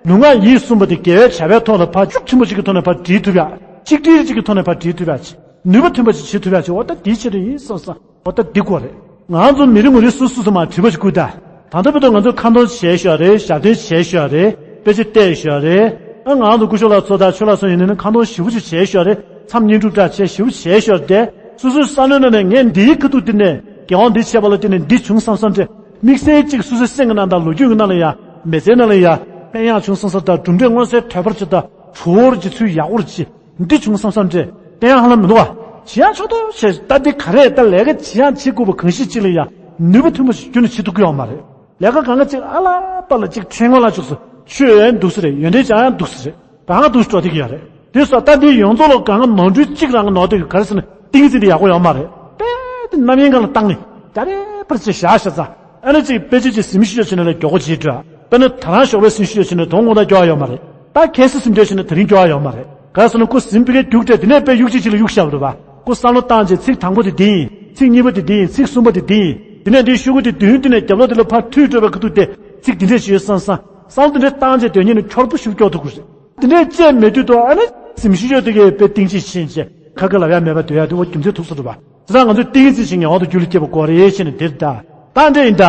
ལུས་ངག་ཡིད་གསུམ་པོ་དེ་དགེ་བའི་བྱ་བའི་ཐོག་ལ་ཕར་ཤུགས་ཆེན་པོ་ཅིག་གི་ཐོག་ནས་ཕར་སྒྲིལ་ཐུབ་ཡག་གཅིག་སྒྲིལ་གཅིག་གི་ཐོག་ནས་ཕར་སྒྲིལ་ཐུབ་ཡག་ཅིག་ནུས་པ་ཐོན་པ་ཅིག་བྱེད་ཐུབ་ཡག་ཅིག་འོ་ད་དེའི་ཆེད་དུ་ཡིན་བསམ་བསམ། འོ་ད་འདི་དགོས་རེད། ང་ཚོ་མི་རེ་ངོ་རེ་སོ་སོ་སོ་མར་དྲི་བ་ཞིག་བཀོད་ད། ད་ལྟ་བར་དུ་ང་ཚོ་ཁ་འདོན་བྱས་ཞོར་རེད། ཞབས་བརྟན་བྱས་ཞོར་རེད། དཔེ་ཆ་བལྟས་ཞོར་རེད། ཨ་ང་རང་ཚོ་སྐུ་ཞབས་ལགས་ཚོ་དང་ཆོས་ལགས་ཚོ་ཡིན་ན་ནི་ཁ་འདོན་ཞེ་པོ་ཅིག་བྱས་ཞོར་རེད། མཚམས་བསྙེན་སྒྲུབ་འདྲ་བྱས་ཞེ་པོ་བྱས་ཞོར་དེ། སོ་སོའི་བསམ་བློའི་ནང་ནས་ངས་འདིའི་ཁ་ཐུག་འདི་ནས་དགེ་བ་འདི་བྱས་པ་ལ་བརྟེན་ནས་འདི་བྱུང་བསམ་བསམ་འདྲ། དམིགས་བསལ་གཅིག་སོ་སོའི་སེམས་ཀྱི་ནང་དང་ལོ་རྒྱུས་ཀྱི་ནང་ལ་ཡ། མི་ཚེའི་ནང་ལ་ཡ། ཕན་ཡག་བྱུང་བསམ་བསམ་དང་། གྲུབ་འབྲས་མངོན་གསལ་དོད་པོ་ཅིག་དང་། གྲུབ་འབྲས་ཅིག་ཚུར་ཡག་པོ་ཅིག་འདི་བྱུང་བསམ་བསམ་འདྲ་བསྟན་ཡག་ཧ་ལམ་མི་འདུག་བ། བྱེད་ཡག་ཆོག་ཏོ་བྱས། ད་འདི་ག་རེ་ད་ལས་ཀ་བྱེད་ཡག་བྱེད་དགོས་པ་གང་ཞིག་ཅིག་ལ་ཡ་ནུས་པ་ཐོན་པ་ཞིག་ཁྱོན་ནས་བྱེད་ཐུབ་ཀྱི་ཡོད་མ་རེད། ལས་ཀ་གང་ག་ཅིག་ཨ་ལ་པ་ལ་ཅིག་ཕྲེང་བ་ལ་ཅིག་སུ་ཆོས་ཡང་འདུག་ས་རེད། ཡོན་ཏན་ཅང་ཡང་འདུག་ས་རེད། གང་ག་འདུག་སྤྲོ་བསྡད་ཀྱི་ཡོད་རེད། དེ་སོགས་ད་འདི་ཡོངས་རྫོགས་ལ་གང་ག་ནོར་འཁྲུལ་གཅིག་རང་གི་ནོར་དེ་ག་རེ་ཟེར་ན་ཏིང་ངེ་འཛིན་དེ་ཡག་པོ་ཡོད་མ་རེད། དཔེ་དེ་རྣམ་གཡེང་སྒང་ལ་བཏང་ནས་ད་རེ་ཕར་ཅིག་བཞག་བཞག་ཙང་། ཨ་ནི་ཅིག་དཔེ་ཆ་ཅིག་ཟིན་ཤུགས་ཡོད་བྱས་ན་ལས་མགྱོགས་པོ་བརྗེད་འགྲོ། དཔེར་ན་ད་རང་ཞོགས་པའི་ཟིན་ཤུགས་ཡོད་བྱས་ན་དོ་དགོང་དག་སྐྱོ་བ་ཡོད་མ་རེད། ད་ཁ་སང་ཟིན་འགྲོ་བྱས་ན་དེ་རིང་སྐྱོ་བ་ཡོད་མ་རེད། ག་རེ་ཟེར་ན་ཁོ་ཟིན་པའི་རྒྱུགས་སྤྲད། དེ་ནས་དཔེ་གཡུག་གཅིག་ཅིག་ལ་གཡུག་བཞག་པ་རེད་པ། ཁོ་བསམ་བློ་བཏང་བྱས་ཚིག་དང་པོ་དེ་འདི་ཡིན། ཚིག་གཉིས་པ་དེ་འདི་ཡིན། ཚིག་གསུམ་པ་དེ་འདི་ཡིན། དེ་ནས་འདི་ཤོག་གུ་དེ་མདུན་དེ་ནས་རྒྱབ་ལོགས་དེ་ལ་ཕར་མཐུད་འགྲོ་བའི་ཁ་ཐུག་དེ་ཚིག་འདི་འདྲས་ཞིག་ཡོད་བསམ་བསམ། བསམ་བློ་དེ་འདྲས་བཏང་བྱས་སྡོད་མཁན་ནི་འཁྱོར་པོ་ཞིག་སྐྱོ་ཐུབ་ཀྱི་རེད། དེ་འདྲས་བྱས་མེད་དུས་དོ། ཨ་ནི་ཟིན་ཤུགས་ཡོད་དེ་གས་དཔེ་གཏིང་ཅིག་ཕྱིན་བྱས་ཁ་ཁ་ལབ་ཡག་མེད་པ་སྡོད་ཡག་དེ་འོ་རྒྱུ་མཚན་ཐུག་སོང་རེད་པ། དེ་དག་ང་ཚོས་ཏིང་ངེ་འཛིན་ཞིག་ངེས་པར་དུ་རྒྱུད་ལ་སྐྱེ་བ་དགོས་རེད་ཞེས་ནས་དེར་གདའ། ད་འདྲ་ཡིན་ད།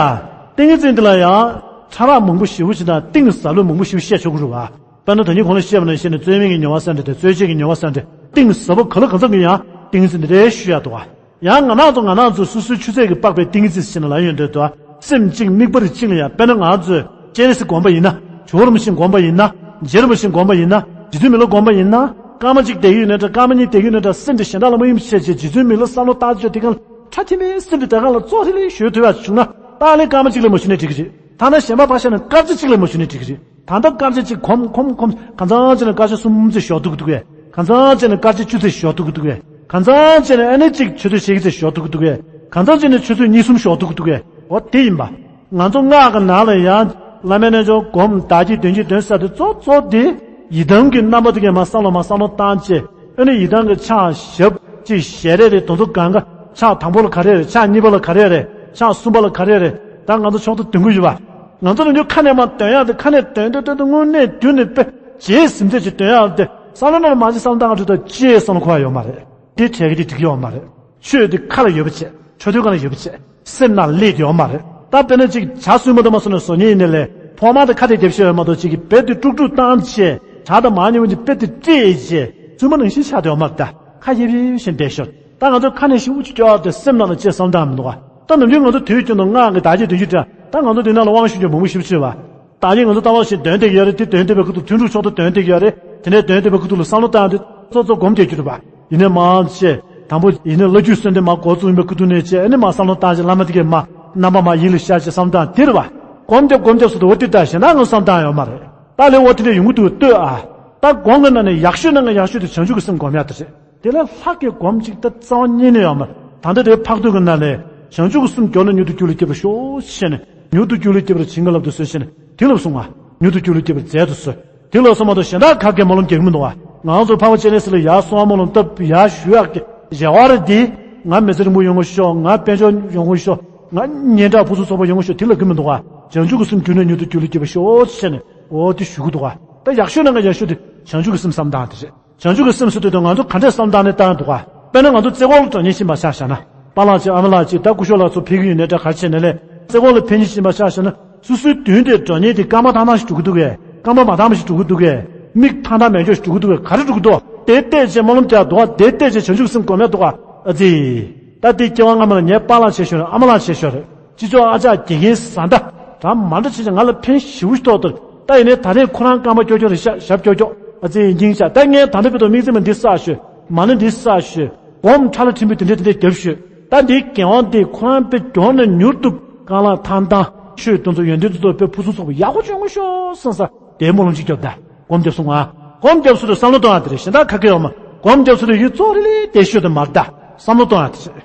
ཏིང་ངེ་འཛིན་འདི་ལ་ཡང་ཕྲ་རགས་མང་པོ་ཞེ་པོ་ཞིག་དང་གཏིང་ཟབ་ལོས་མང་པོ་ཞེ་པོ་བཤད་ཆོག་གི་རེད་པ། དཔེར་ན་ད་གིན་གོང་ལ་བཤད་པ་ནང་བཞིན་ནི་རྩོལ་མེད་ཀྱི་མྱོང་བ་ཟེར་འདྲ་དེ་རྩོལ་བཅས་ཀྱི་མྱོང་བ་ཟེར་འདྲ་གཏིང་ཟབ་པོ་ག་ལ་གང་འཚམ་གྱི་ཡང་ཏིང་འཛིན་འདི་འདྲའི་ཞུ་ཡག་འདུག་ག། ཡང་ང་རང་ཚོ་ང་རང་ཚོ་སོ་སོའི་ཆུ་ཚད་ཀྱིས་དཔག་པའི་ཏིང་འཛིན་ཟེར་ནས་ལབ་ཡོང་དུས་དུ། སེམས་གཅིག་དམིགས་པ་རེ་གཅིག་ལ་ཡང་དཔེར་ན་ང་ཚོས་སྤྱན་རས་གཟིགས་བསྒོམ་པ་ཡིན་ན། ཇོ་བོ་རིན་པོ་ཆེ་བསྒོམ་པ་ཡིན་ན། རྗེ་རིན་པོ་ཆེ་བསྒོམ་པ་ཡིན་ན། རྗེ་བཙུན་མི་ལ་བསྒོམ་པ་ཡིན་ན། སྐར་མ་གཅིག་བསྡད་ཀྱི་ཡོད་ན་འདྲ་སྐར་མ་གཉིས་བསྡད་ཀྱི་ཡོད་ན་འདྲ་སེམས་དེ་གཞན་དག་ལ་མ་ཡིན་པ་བྱས་བྱས་རྗེ་བཙུན་མི་ལ་བསམ་བློ་བཏང་བྱས་དེ་གང་ལ་ཁྲ་ཐིམ་པའི་སེམས་དེ་དེ་གང་ལ་ཙོག་ཧྲིལ་ལེ་ཞུ་ཐུབ་ཡག་བྱུང་ན་ཏག་ལེ་སྐར་མ་གཅིག་ལས་མ་ཞུ་ནས་འགྲིག་གི་རེད། ཐ་ན་གཞན་པ་ཕར་བཞག་ན་སྐར་ཆ་གཅིག་ལས་མ་ཞུ་ནས་འགྲིག་གི་རེད། ད་ལྟ་སྐར་ཆ་གཅིག་གོམ་གོམ་གོམ་གང་འཚམ་བྱས་ན་སྐར་ཆ་གསུམ་ཙམ་ཞོག་ཐུབ་ཀྱི་འདུག་གས། གང་འཚམ་བྱས་ན་སྐར་ཆ་བཅུ་ཙམ་ཞོག་ཐུབ་ཀྱི་འདུག་གས། གང་འཚམ་བྱས་ན་ཨ་ནི་གཅིག་ཆུ་ཚོད་ཕྱེད་ཀ་ཙམ་ཞོག་ཐུབ་ཀྱི་འདུག་གས། གང་འཚམ་བྱས་ན་ཆུ་ཚོད་གཉིས་གསུམ་ཞོག་ཐུབ་ཀྱི་འདུག་གས། འོ་དེ་ཡིན་པ། ང་ཚོ་སྔགས་ཀྱི་ནང་ལ་ཡང་བླ་མའི་རྣལ་འབྱོར་སྒོམ་བདག་བསྐྱེད་དོན་བསྐྱེད་འདོན་ཟེར་དེ་གཙོ་གཙོ་དེ་ཡི་དམ་གྱི་རྣམ་པ་དེ་གས་མར་བསམ་བློ་མར་བསམ་བློ་བཏང་བྱས་ཨ་ནི་ཡི་དམ་གྱི་ཕྱག་ཞབས་ཀྱི་ཞལ་རས་རེད། དེ་ཚོ་གང་ག་ཕྱག་དང་པོ་ལ་ག་རེ་རེད། ཕྱག་གཉིས་པ་ལ་ག་རེ་རེད། ཕྱག་གསུམ་པ་ལ་ག་རེ་རེད། ད་ང་ཚོ་ཕྱོགས་མཐའ་འདོན་གྱི་ཡོད་པ། ང་ཚོ་ནི་ཁ་ནས་མར་འདོན་ཡག་དེ་ཁ་ནས་འདོན་འདོན་འདོན་འདོན་དངོས་གནས་རྒྱུ་ནས་དཔེ་རྗེས་ཟིན་ཚད་ཅིག་འདོན་ཡག་དེ་བསམ་བློ་ནང་ལ་མ་ཅིག་བསམ་བློ་བཏང་ག་འགྲོ་ད་ཅེས་བསམ་བློ་འཁོར་ཡ་ཡོད་མ་རེད། དེ་བྲལ་གི་དེ་འགྲིག་གི་ཡོད་མ་རེད། ཆོས་དེ་ཁ་ལ་ཡོད་པ་བྱས། ཆོས་དོན་སྒང་ལ་ཡོད་པ་བྱས། སེམས་ནང་སླེབས་ཡོད་མ་རེད། ད་དཔེར་ན་ཅིག་ཇ་བསྲུབས་མ་ཐུབ་མ་སོང་ནས་བཟོ་མཁན་ཡིན་ནའི་ལས་ཕོ་མ་དེ་ཁ་དེ་རྒྱབ་ཤེས་ཡོད་མ་གཏོགས་ཅིག་གི་རྦད་དེ་དཀྲུག་དཀྲུག་བཏང་བྱས་ཇ་དང་མར་མཉམ་པོ་ཅིག་རྦད་དེ་དཀྲིས་བྱས་བཙུན་མ་ནང་བཞིན་ཆགས་བསྡད་ཡོད་མ་རེད། ད་ཁ་ཡིབ་ཡིབ་བཞིན་བསྡད་ཤོག་ད་ང་ཚོ་ཁ་ནས་ཤི་བོ་ཅིག་སྐྱོ་བ་དེ་སེམས་ནང་ལ་ཅེས་བསམ་བཏང་མི་འདུག་ག་ད་ནམ་རྒྱུན་ང་ཚོ་དུས་རྒྱུན་དུ་སྔགས་ཀྱི་བདག་བསྐྱེད་དོན་བསྐྱེད་འདྲ་ད་ང་ཚོ་འདི་ནང་ལ་དབང་ཞུ་རྒྱུ་མང་པོ་ཞེ་པོ་ཅིག་ཡོད་པ། ད་གིན་ང་ཚོ་ལྟ་བ་བཞིན་འདོན་བསྡད་ཀྱི་ཡོད་རེད། དེ་འདོན་བསྡད་པའི་ཁུ་ཐུག་ཐུན་དྲུག་ཚོགས་གཏོར་འདོན་བསྡད་ཀྱི་ཡོད་རེད། དེ་འདྲའི་འདོན་བསྡད་པའི་ཁུ་ཐུག་ལ་བསམ་བློ་བཏང་སྟེ་ཚོགས་གཙོ་སྒོམ་བསྡད་རྒྱུ་རེད་པ། ཡིན་ནའི་མ་ཅེས་དང་པོ་ཡིན་ནའི་བླ་བརྒྱུད་གསོལ་འདེབས་མར་འགོ་བཙུགས་པའི་ཁུ་ཐུག་ནས་ཅེས་ཨ་ནི་མར་བསམ་བློ་བཏང་བྱས་བླ་མ་དེ་གས་མར་རྣམ་པ་མར་ཡིད་ལ་ཤར་བྱས་བསམ་བློ་བཏང་དེ་རེད་པ། སྒོམ་རྒྱབ་སྒོམ་རྒྱབ་སུ་དུ་འོ་དེ་ལྟར་གཞན་དག་ངོ་བསམ་བཏང་ཡོད་མ་རེད། ད་ལས་འོ་དེ་འདྲ་ཡོང་གི་འདུག་ལྟོས་ཨ། ད་སྒོམ་གྱི་ནང་ནས་ཡག་ཤོས་ནང་གི་ཡག་ཤོས་དེ་བྱང་ཆུབ་ཀྱི་སེམས་སྒོམ་ཡག་དེ་རེད། དེ་ལས་ལྷག་གི་སྒོམ་གཅིག་ད་རྩ་བ་ཉིད་ནས་ཡོད་མ་རེད། ད་ལྟ་དེ་ཕག་ཏུ་གི་ནང་ནས་བྱང་ཆུབ་ཀྱི་སེམས་མགྱོགས་ན་མྱུར་དུ་རྒྱུད་ལ་སྐྱེ་བར་ཤོག་ཅེས་ནས་མྱུར་དུ་རྒྱུད་ལ་སྐྱེ་བར་བྱིན་གྱིས་བརླབ་ཏུ་གསོལ་ཅེས་ནས་དེ་ལ་གསུངས་པ། མྱུར་དུ་རྒྱུད་ལ་སྐྱེ་བར་མཛད་དུ་གསོལ། དེ་ལ་གསུངས་མ་གཏོགས་གཞན་དག་ག་གེ་སྨོན་ལམ་རྒྱག་གི་མི་འདུག་ག་ང་ཚོ་འཕགས་པ་སྤྱན་རས་གཟིགས་ལ་ཡར་གསོལ་བ་སྨོན་ལམ་བཏབ་ཡར་ཞུ་ཡག་གི་རེ་བ་རེད་དེ། ང་མི་ཚེ་རིང་པོ་ཡོང་གི་ཤོག་ང་དཔལ་འབྱོར་ཡོང་གི་ཤོག་ང་སྙན་གྲགས་ཕུན་སུམ་ཚོགས་པ་ཡོང་གི་ཤོག་དེ་ལ་གི་མི་འདུག་ག་བྱང་ཆུབ་ཀྱི་སེམས་མགྱོགས་ན་མྱུར་དུ་རྒྱུད་ལ་སྐྱེ་བར་ཤོག་ཅེས་ནས་འོ་དེ་ཞུ་གི་འདུག་ག་ད་ཡག་ཤོས་ནང་གི་ཡག་ཤོས་དེ་བྱང་ཆུབ་ཀྱི་སེམས་བསམ་སྟངས་དེ་རེད། བྱང་ཆུབ་ཀྱི་སེམས་ཟེར་དུས་ང་ཚོ་ག་འདྲས་བསམ་བཏང་ནས་བཏང་འདུག་ག་དཔེར་ན་ང་ཚོ་རྩེ་ཁོག་ལ་འགྲོ་མཁན་ཤིང་པ་ཆ་བཞག་ན། པཱ་ལགས་གཅིག་ཨ་མ་ལགས་གཅིག་ད་སྐུ་ཞབས་ལགས་ཚོ་ཕེབས་ཀྱི་ཡོད་ནའི་འདྲ་ག་རེ་བྱས་ནའི་ལས་རྩེ་ཁོག་ལ་ཕེབས་མཁན་ཤིང་པ་ཆ་བཞག་ན་སོ་སོའི་མདུན་དེ་འགྲོ་མཁན་དེ་སྐར་མ་ཐང་ཐང་ཞིག་འགྲོ་གི་འདུག་གས། སྐར་མ་མ་ཐང་མ་ཞིག་འགྲོ་གི་འདུག་གས། མིག་ཐང་ཐང་མེད་འཇོག་ཞིག་འགྲོ་གི་འདུག་གས། ག་རེ་འགྲོ་གི་འདུག་དེ་བལྟས་བྱས་སྨོན་ལམ་རྒྱག་འདུག་ག་དེ་བལྟས་བྱས་བྱང་ཆུབ་སེམས་སྒོམ་ཡག་འདུག་ག་ཨ་ཙི། ད་དེ་སྐྱེ་བ་སྔ་མ་ལ་ངའི་པཱ་ལགས་བྱས་ཤོར་རེད། ཨ་མ་ལགས་བྱས་ཤོར་རེད། སྤྱི་ཚོགས་ཨ་ཅག་དགེ་རྒན་བཟའ་ཟླ་གྲངས་མང་དྲགས་བྱས་ཀྱང་ང་ལ་ཕན་ཞེ་པོ་ཞིག་ཐོགས་ཐུབ། ད་ཡིན་ནའི་ད་རེས་ཁོ་རང་རྐང་པ་ཀྱོག་ཀྱོག་རེད་ཤག་ཞབས་ཀྱོག་ཀྱོག་ཨ་ཙི་སྙིང་ཤག་ད་ངས་ད་ལྟ་བར་དུ་དམིགས་བརྩེ་མ་འདི་བསགས་ཤོད། མ་ཎི་འདི་བསགས་ཤོད། སྒོམ་ཁྲ་ལ་ཕྲན་བུ་དེ་འདྲས་དེ་འདྲས་རྒྱབ་ཤོད། ད་འདིའི་འགན་དབང་དེ་ཁོ་རང་དཔེ་མགྱོགས་ནས་མྱུར་དུ་རྐང་ལག་ཐང་ཐང་ཆོས་དེ་ཚོ་ཡོན་ཏན་དེ་ཚོ་དཔེ་ཕུན་སུམ་ཚོགས་པ་ཡག་པོ་བྱུང་ཤོག་བསམ་ས་དེའི་སྨོན་ལམ་ཅིག་རྒྱོབ་ད། སྒོམ་རྒྱབ་སོང་ང་། སྒོམ་རྒྱབ་སོང་དུས་བསམ་བློ་གཏོང་ཡག་དེ་རེད། གཞན་དག་ག་གེ་ཡོད་མ། སྒོམ་རྒྱབ་སོང་དུས་ཡིད་གཙོ་རི་ལི་བསྡད་ཤོད་དེ་མ་རེད་ད། བསམ་བློ་གཏོང་ཡག་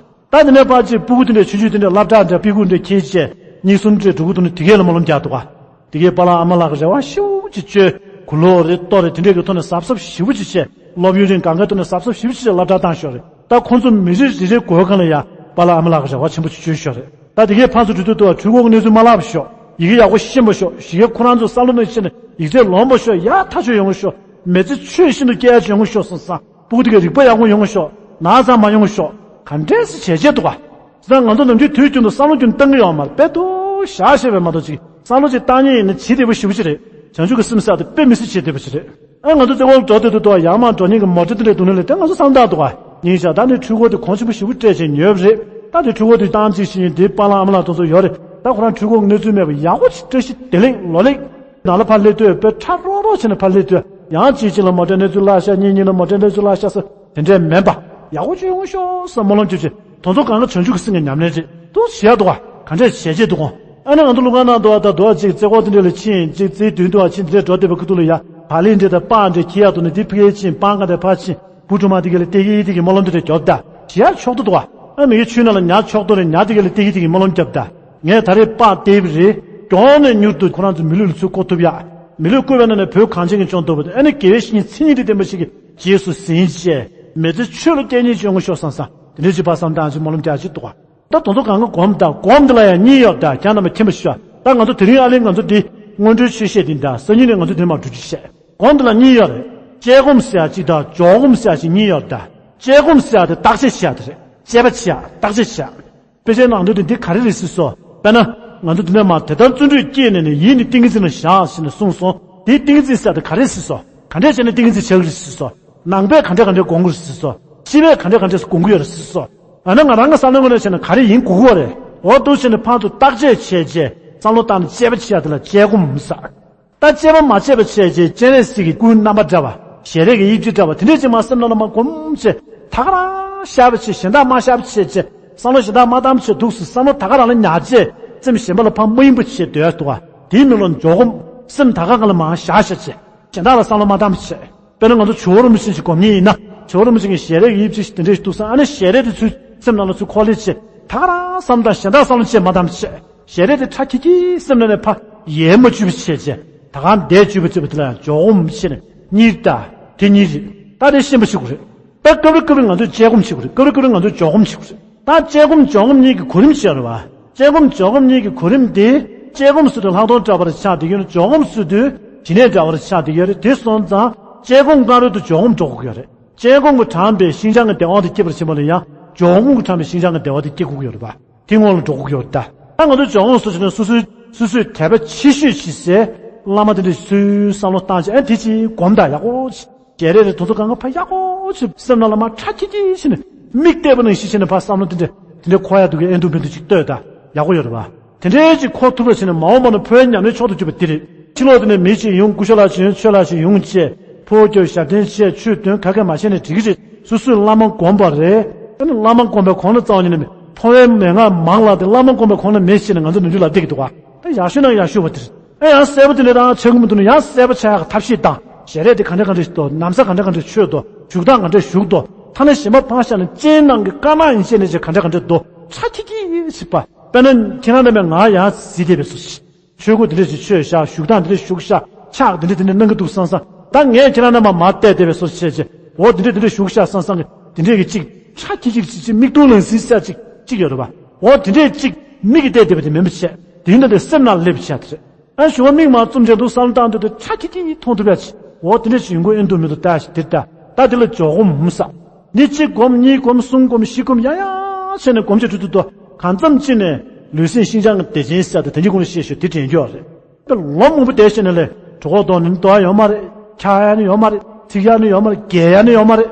དེ་རེད། ད་དེ་ནས་ཕར་ཅིག་སྤུ་གུ་དེ་འདྲས་ཆུང་ཆུང་དེ་འདྲས་སློབ་གྲྭ་འདྲ་སྤུ་གུ་འདྲས་འཁྱེར་བྱས་གཉིས་གསུམ་འདྲས་འགྲོ་གི་འདུག་ན་དེ་གས་ལ་སྨོན་ལམ་རྒྱག་འདུག་ག་དེ་གས་པཱ་ལགས་ཨ་མ་ལགས་ཀྱི་རེ་བ་ཞེ་པོ་ཅིག་བཅོལ། གུ་ལོག་རེད་ལྟོ་རེད་དེ་འདྲས་ཀྱི་ཐོག་ནས་གཟབ་གཟབ་ཞེ་པོ་ཅིག་བྱས། སློབ་ཡོན་རིང་གང་གའི་ཐོག་ནས་གཟབ་གཟབ་ཞེ་པོ་ཅིག་བྱས་སློབ་གྲྭ་བཏང་ཤོག་རེད། ད་ཁོང་ཚོ་མི་རེ་རེ་རེ་མགོའི་སྒང་ལ་ཡ་པཱ་ལགས་ཨ་མ་ལགས་ཀྱི་རེ་བ་ཆེན་པོ་ཅིག་བཅོལ་ཤོག་རེད། ད་དེ་གས་ཕར་ཚུར་འགྲོ་དུས་དུ་བ་འཕྲུལ་འཁོར་གྱི་གནས་ཚུལ་མ་བརླག་པ་ཤོག་ཡི་གེ་ཡག་པོ་ཤེས་པ་ཤོག་ཞི་གེ་ཁོ་རང་ཚོ་བསམ་བློ་ནང་ཤེས་ནས་ཡིག་ཚད་ལོན་པ་ཤོག་ཡག་ཐག་ཆོད་ཡོང་ཤོག་མི་ཚེ་ཆོས་བཞིན་དུ་སྐྱེལ་ཡག་ཡོང་ཤོག་བསམ་ས། སྤུ་གུ་དེ་གའི་རིག་པ་ཡག་པོ་ཡོང་ཤོག་ན་ཚ་མ་ཡོང་ཤོག་ག་འདྲས་སེ་བྱས་བྱས་འདུག་ག་དེ་ང་ཚོ་ནམ་རྒྱུན་དུས་རྒྱུན་དུ་བསམ་བློ་རྒྱུན་གཏོང་གི་ཡོད་མ་རེད། དཔེ་དུ་བཞག་ཤེས་པས་མ་གཏོགས་ཅིག་བསམ་བློ་ཅིག་བཏང་མཁན་ཡིན་ན་བྱེད་བདེ་པོ་ཞེ་པོ་ཅིག་རེད། བྱང་ཆུབ་ཀྱི་སེམས་ཟེར་དེ་དཔེ་མི་སྲིད་བྱེད་བདེ་པོ་ཅིག་རེད། ཨ་ང་ཚོ་རྩེ་ཁོག་འགྲོ་དུས་དུ་དུ་ཡར་མར་འགྲོ་མཁན་གྱི་མོ་ཊ་དེ་འདྲས་འདུག་ན་ལས་དེ་ང་ཚོ་བསམ་བློ་བཏང་འདུག་ག་ཡིན་ཤག་ད་ནི་འཕྲུལ་འཁོར་དེ་གོང་ཆེན་པོ་ཞེ་པོ་སྤྲད་བྱས་ཉོས་པ་རེད། ད་དེ་འཕྲུལ་འཁོར་དེ་བཏང་ཅིག་ཤེས་ཡིན་དེ་པཱ་ལགས་ཨ་མ་ལགས་དེ་ཚོ་ཡོད་རེད། ད་ཁོ་རང་འཕྲུལ་འཁོར་གནས་ཚུལ་མེད་པ་ཡག་པོ་ཅིག་བཀྲ་ཤིས་བདེ་ལེགས་ལོ་ལེགས། ནང་ལ་ཕར་སླེབས་དུས་དཔེ་ཁྲ་རོག་རོག་བྱས་ནས་ཕར་སླེབས་དུས་ཡང་གཅིག་གཅིག་ལ་མོ་ཊ་གནས་ཚུལ་བརླག་ཤག་གཉིས་གཉིས་ལ་མོ་ཊ་གནས་ཚུལ་བརླག་ཤག་ཟེར་དེ་འདྲས་མིན་པ། ཡག་པོ་ཅིག་ཡོང་ཤོག་བསམ་སྨོན་ལམ་རྒྱབ་བྱས་དེ་ཚོ་གང་ག་བྱང་ཆུབ་ཀྱི་སེམས་ཀྱི་ཉམས་ལེན་རེད། དུ་བྱེད་ཡག་འདུག་ག་ག་འདྲས་བྱས་བྱས་འདུག་ག་ཨ་ནི་ང་ཚོ་ལུང་ཁ་ནང་དུ་བ་ད་དུ་བ་གཅིག་རྩེ་ཁོག་དེ་འདྲས་ལ་ཕྱིན་གཅིག་རྩེའི་མདུན་དུ་བ་ཕྱིན་དེ་འདྲས་འགྲོ་བསྡད་པའི་ཁུ་ཐུག་ལ་ཡ་བག་ལེབ་འདྲས་དང་སྤང་འདྲས་ཁྱེར་ཡག་འདུག་ན་དེ་ཕ་གིར་ཕྱིན་སྤང་ག་འདྲས་ཕར་ཕྱིན། བུ་ཕྲུག་མ་དེ་ག་ལ་སྟེར་གི་དེ་གི་སྨོན་ལམ་དེ་འདྲ་རྒྱོབ་ད། བྱེད་ཡག་ཆོག་ཏུ་འདུག་ག་ཨ་མི་གི་ཆུའི་ནང་ལ་ཉ་ཆོག་ཏུ་རེད། ཉ་དེ་ག་ལ་སྟེར་གི་དེ་གི་སྨོན་ལམ་རྒྱོབ་ད། ངས་ད་རེས་པགས་བལྟས་པ་རེད། མགྱོགས་ནས་མྱུར་དུ་ཁོ་རང་ཚོ་མི་ལུས་ལ་ཚུར་བཀོལ་ཐུབ་ཡག་མི་ལུས་བཀོལ་བའི་ནང་ནས་བོད་གངས་ཅན་གྱི་ལྗོངས་དུ་བ་དེ་ཨ་ནི་དགེ་བའི་བཤེས་གཉེན་མཚན་ཉིད་དང་ལྡན་པ་ཞིག་གི་རྗེས་སུ་ཟིན་བྱས་མི་ཚེ་ཆོས་ལ་སྐྱེལ་ཉེན་ཅིག་ཡོང་གི་ཤོག་བསམ་བསམ་དེ་འདྲའི་ཅིག་ཕར་བསམ་སྟངས་ཅིག་སྨོན་ལམ་རྒྱག་ཅིག་འདུག་ག་ད་དེ་ཚོ་གང་ག་སྒོམ་ད་སྒོམ་འདི་ལ་ཡང་གཉིས་ཡོད་ད་ཁྱེད་རྣམ་པ་མཁྱེན་པ་ཞུ་བ། ད་ང་ཚོ་དེ་རིང་ཨ་ལེ་ང་ཚོ་འདི་སྔོན་འགྲོའི་ཆོས་བཤད་འདི་ད་སང་ཉིན་ནས་ང་ཚོ་འདི་མ་འགྲོ་རྒྱུ་བཤད། སྒོམ་འདི་ལ་གཉིས་ཡོད་རེད། དཔྱད་སྒོམ་ཟེར་ཡག་གཅིག་དང་འཇོག་སྒོམ་ཟེར་ཡག་གཅིག་གཉིས་ཡོད་རེད་ད། དཔྱད་སྒོམ་ཟེར་ཡག་དེ་བརྟག་དཔྱད་བྱེད་ཡག་དེ་རེད། དཔྱད་པ་བྱེད་ཡག་བརྟག་དཔྱད་བྱེད་ཡག་དཔེ་ཆའི་ནང་དོན་དེ་འདི་ག་རེ་རེད་ཟེར་སོ། དཔེར་ན། ང་ཚོ་འདི་ནས་མར་དེ་ལྟར་བརྩོན་འགྲུས་བསྐྱེད་ནས་ནི་ཡིད་ནི་ཏིང་ངེ་འཛིན་ལ་བཞག་ཟེར་ནས་གསུངས་སོང་ དེའི་ཏིང་ངེ་འཛིན་ཟེར་དེ་ག་རེ་ཟེར་སོ། ག་འདྲས་བྱས་ནས་ཏིང་ངེ་འཛིན་བྱེད་ཀྱི་རེད་ཟེར་སོ། ནང་པས་ག་འདྲས་ག་འདྲས་དགོངས་ཀྱི་རེད་ཟེར་སོ། སྤྱི་པས་ག་འདྲས་ག་འདྲས་དགོངས་ཀྱི་ཡོད་རེད་ཟེར་སོ། ཨ་ནི་ང་རང་གི་བསམ་བློའི་ངོས་ནས་བྱས་ན་ག་རེ་ཡིན་དགོས་ཀྱི་ཡོད་རེད། འོ་འདུག་བྱས་ནས་ཕར་ཚུར་བརྟག་དཔྱད་བྱས་རྗེས་བསམ་བློ་བཏང་ནས་དཔྱད་པ་བྱེད་ཡ་དེ་ལ་དཔྱད་སྒོམ་ཟེར། ད་དཔྱད་པ་མ་བྱས་པ་བྱས་རྗེས་སྤྱན་རས་གཟིགས་ཀྱི་སྐུའི་རྣམ་པ་འདྲ་བ། ཞལ་རས་ཀྱི་དབྱིབས་ཅིག་འདྲ་བ་དེ་འདྲས་ཅིག་མར་སེམས་ནང་ལ་མར་སྒོམ་བྱས། ད་ག་རང་ཤར་བ་བྱས། གཞན་དག་མ་ཤར་བ་བྱས་བྱས། བསམ་བློ་གཞན་དག་མ་བཏང་བ་བྱས། འདུག་སེ་བསམ་བློ་ད་ག་རང་ལ་ཉར་བྱས། སེམས་གཞན་པ་ལ་ཕར་མ་ཡེངས་པ་བྱས་སྡོད་ཡ་འདུག་ག་དེའི་མིང་ལ་འཇོག་སྒོམ། སེམས་ད་ག་སྒང་ལ་མར་བཞག་བཞག་བྱས། གཞན་དག་ལ་བསམ་བློ་མ་བཏང་བ་བྱས། དཔེར་ན་ང་ཚོ་ཇོ་བོ་རིན་པོ་ཆེ་ཞིག་སྒོམ་མཁན་ཡིན་ན། ཇོ་བོ་རིན་པོ་ཆེ་གི་ཞལ་རས་ཀྱི་དབྱིབས་ཅིག་དེ་འདྲས་ཞིག་འདུག་བསམ། ཨ་ནི་ཞལ་རས་དེ་ཚུར་སེམས་ནང་ལ་ཚུར་འཁོར་ལེ་བྱས། ད་ག་རང་བསམ་བློ་བཏང་། གཞན་དག་བསམ་བློ་ཅིག་མ་བཏང་བ་བྱས། ཞལ་རས་དེ་ཁྲ་ཁྱི་ཁྱི་སེམས་ནང་ནས་ཕར་ཡལ་མ་བཅུག་པ་བྱས་བྱས། ད་ག་འདས་བཅུག་པ་བྱས་པ་དེ་ལ་ཡང་འཇོག་སྒོམ་བྱས་ནས་གཉིས་ད། དེ་གཉིས་རེད། ད་དེ་ཤེས་པ་ཞིག་དགོས་རེད། ད་སྐབས་རེ་སྐབས་རེ་ང་ཚོས་དཔྱད་སྒོམ་བྱེད་དགོས་རེད། སྐབས་རེ་སྐབས་རེ་ང་ཚོས་འཇོག་སྒོམ་བྱེད་དགོས་རེད། ད་དཔྱད་སྒོམ་འཇོག་སྒོམ་གཉིས་ཀྱི་གོ་རིམ་ཅིག་ཡོད་རེད་བ། དཔྱད་སྒོམ་འཇོག་སྒོམ་གཉིས་ཀྱི་གོ་རིམ་དེ། དཔྱད་སྒོམ་ཟེར་དུས་ལྷག་མཐོང་འདྲ་པོ་ཆགས་བསྡད་ཀྱི་ཡོད་ན། འཇོག་སྒོམ་ཟེར་དུས་ཇི་སྙེད་འདྲ་པོ་ཆགས་བསྡད་ཀྱི་ཡོད་རེད། དེ་སོང་ཙང་དཔྱད་སྒོམ་སྒང་རོལ་དུ་འཇོག་སྒོམ་འགྲོ་དགོས་ཀྱི་ཡོད་རེད། དཔྱད་སྒོམ་གྱིས་དྲངས་པའི་ཤིན་སྦྱངས་ཀྱི་བདེ་བ་དེ་སྐྱེད་པར་བྱེད་པ་ལ་ཡང་འཇོག་སྒོམ་གྱིས་དྲངས་པའི་ཤིན་སྦྱངས་ཀྱི་བདེ་བ་དེ་སྐྱེ་དགོས་ཀྱི་ཡོད་རེད་བ། དེ་སྔོན་ལ་འགྲོ་དགོས་ཀྱི་ཡོད་རེད་ད། ད་ང་ཚོ་འཇོག་སྒོམ་སོགས་བྱས་ནས་སོ་སོའི་སོ་སོའི་དད་པ་ཆེ་ཤོས་བྱེད་སའི་བླ་མ་དེ་འདྲ་ཚོའི་བསམ་བློ་བཏང་བྱས། ཨ་དེ་ཅིག་སྒོམ་དང་། ཡག་པོ་ཞལ་རས་རེད། དེ་ཚོ་གང་ག་ཕར་ཡག་པོ་ཅིག་སེམས་ནང་ལ་མར་ཁྲ་ཁྱི་ཁྱི་བྱས་ནས་མིག་གཏད་པ་ནང་བཞིན་བྱས་ནས་ཕར་བསམ་བློ་དེ་འདྲ་དེ་འདྲ་འཁོར་ཡག་འདུག་གི། ཨེ་འདུག་མི་འདུག་ཅིག་ལྟོས་དང་། ཡག་པོ་ཡོད་རེད་བ། དེ་འདྲའི་ཅིག་འཁོར་ཐུབ་པ་བྱས་ནས་མ་འོངས་པ་ན་ཕོ་བའི་ཉམས་ལེན་མཆོག་ཏུ་གྱུར་པ་དེ་རེད། ཕྱི་ལོགས་དེ་ནས་མི་ཅིག་ཡོང་། སྐུ་ཞབས་ལགས་ཅིག་ཡོང་། ཆོས་ལགས་ཅིག་ཡོང་བྱས། ཕོ་བ་སྐྱོར། ཞབས་བརྟན་བྱས། ཆོས་འདོན། ག་གེ་མ་བྱས་ནས་འགྲིག་གི་རེད། སོ་སོས་བླ་མ་བསྒོམས་པ་རེད། ཨ་ནི་བླ་མ་བསྒོམས་པའི་གོང་ལ་རྩ་བ་ཉིད་ནས་ཕོ་བའི་མན་ངག་མང་ལ་དེ། བླ་མ་བསྒོམས་པའི་གོང་ལ་མེད་བྱས་ནས་ང་ཚོ་ནམ་རྒྱུན་ལབ་བསྡད་ཀྱི་འདུག་ག་ད་ཡག་ཤོས་ནང་ཡག་ཤོས་པ་དེ་རེད། ཨེ་ཡང་གསལ་པོ་དེ་འདྲ་རང་ཆགས་ཀྱི་མི་འདུག་ན། ཡང་གསལ་པོ་ཆགས་ཡག་གི་ཐབས་ཤེས་དང་། ཞལ་རས་དེ་ག་འདྲ་ག་འདྲ་ཞིག་འདུག། ན་བཟའ་ག་འདྲ་ག་འདྲ་མཆོད་འདུག། བཞུགས་སྟངས་ག་འདྲ་བཞུགས་འདུག། ཐ་ན་གཞན་པ་ཕར་བཞག་ན་སྤྱན་ནང་གི་དཀར་ནག་ཡན་ཆད་ནས་ཅིག་ག་འདྲ་ག་འདྲ་འདུག། ཁྲ་ཁྱི་ཁྱི་ཞིག་པ། དཔེར་ན་ཁྱེད་རང་རྣམ་པས་ང་ཡང་གཟིགས་བསྡད་པའི་བཟོ་ཞིག། ཆོས་གོས་འདི་འདྲ་ཞིག་མཆོད་ཤག། བཞུགས་སྟངས་འདི་འདྲ་བཞུགས་ཤག། ཕྱག་འདི་འདྲ་འདི་འདྲ་གནང་གི་འདུག་བསམ་བསམ། ད་ངས་ཁྱེད་རང་རྣམ་པ་མར་བལྟས་བསྡད་པའི་བཟོ་ཞིག་བྱས་རྗེས། འོ་འདི་འདྲ་འདི་འདྲ་བཞུགས་ཤག་བསམ་བསམ་གི་འདི་འདྲས་ཀྱི་ཅིག་ཁྲ་ཁྱི་ཁྱི་ཅིག་ཅིག་མིག་མཐོང་ལག་ཟིན་ཟེར་ཅིག་ཅིག་ཡོད་རེད་བ། འོ་འདི་འདྲས་ཅིག་མིག་གིས་བལྟས་བསྡད་པ་དེ་མིན་པ་བྱས། དེ་ཡིན་ན་དེ་སེམས་ནང་སླེབས་བྱས་དེ་རེད། ཨ་ཞུ་བ་མིག་མར་བཙུམས་བྱས་འདུག་བསམ་བློ་བཏང་དུས་དེ་ཁྲ་ཁྱི་ཁྱི་མཐོང་ཐུབ་ཡ་ཅིག། འོ་དེ་འདྲ་ཞིག་ཡོང་གི་ཨེ་འདུག་མི་འདུག་ལྟ་ཞིག་དེ་ལྟ། ད་དེ་ལ་འཇོག་སྒོམ་ཟེར། འདི་གཅིག་སྒོམ། གཉིས་སྒོམ། གསུམ་སྒོམ། བཞི་སྒོམ། ཡང་ཡང་བྱས་ནས་སྒོམ་བྱེད་དུས་དུས་དོ་གང་འཚམ་ཅིག་ནས་ལུས་སེམས་ཤིན་སྦྱངས་ཀྱི་བདེ་ཆེན་ཟེར་དེ་དེ་གཉིས་ཀུན་ལ་བཤད་ཞོར་དེ་དྲན་རྒྱུ་རེད། དཔེ་ལོ་མང་པོ་བསྡད་བྱས་ནས་ལས་གྲོད་ཁོག་ལྡོག་ནས་ནི་ལྡོག་ཡ་ཡོད་མ་རེད། འཁྱག་ཡ་ནི་ཡོད་མ་རེད། ཚིག་ཡ་ནི་ཡོད་མ་རེད། རྒྱས་ཡ་ནི་ཡོད་མ་རེད།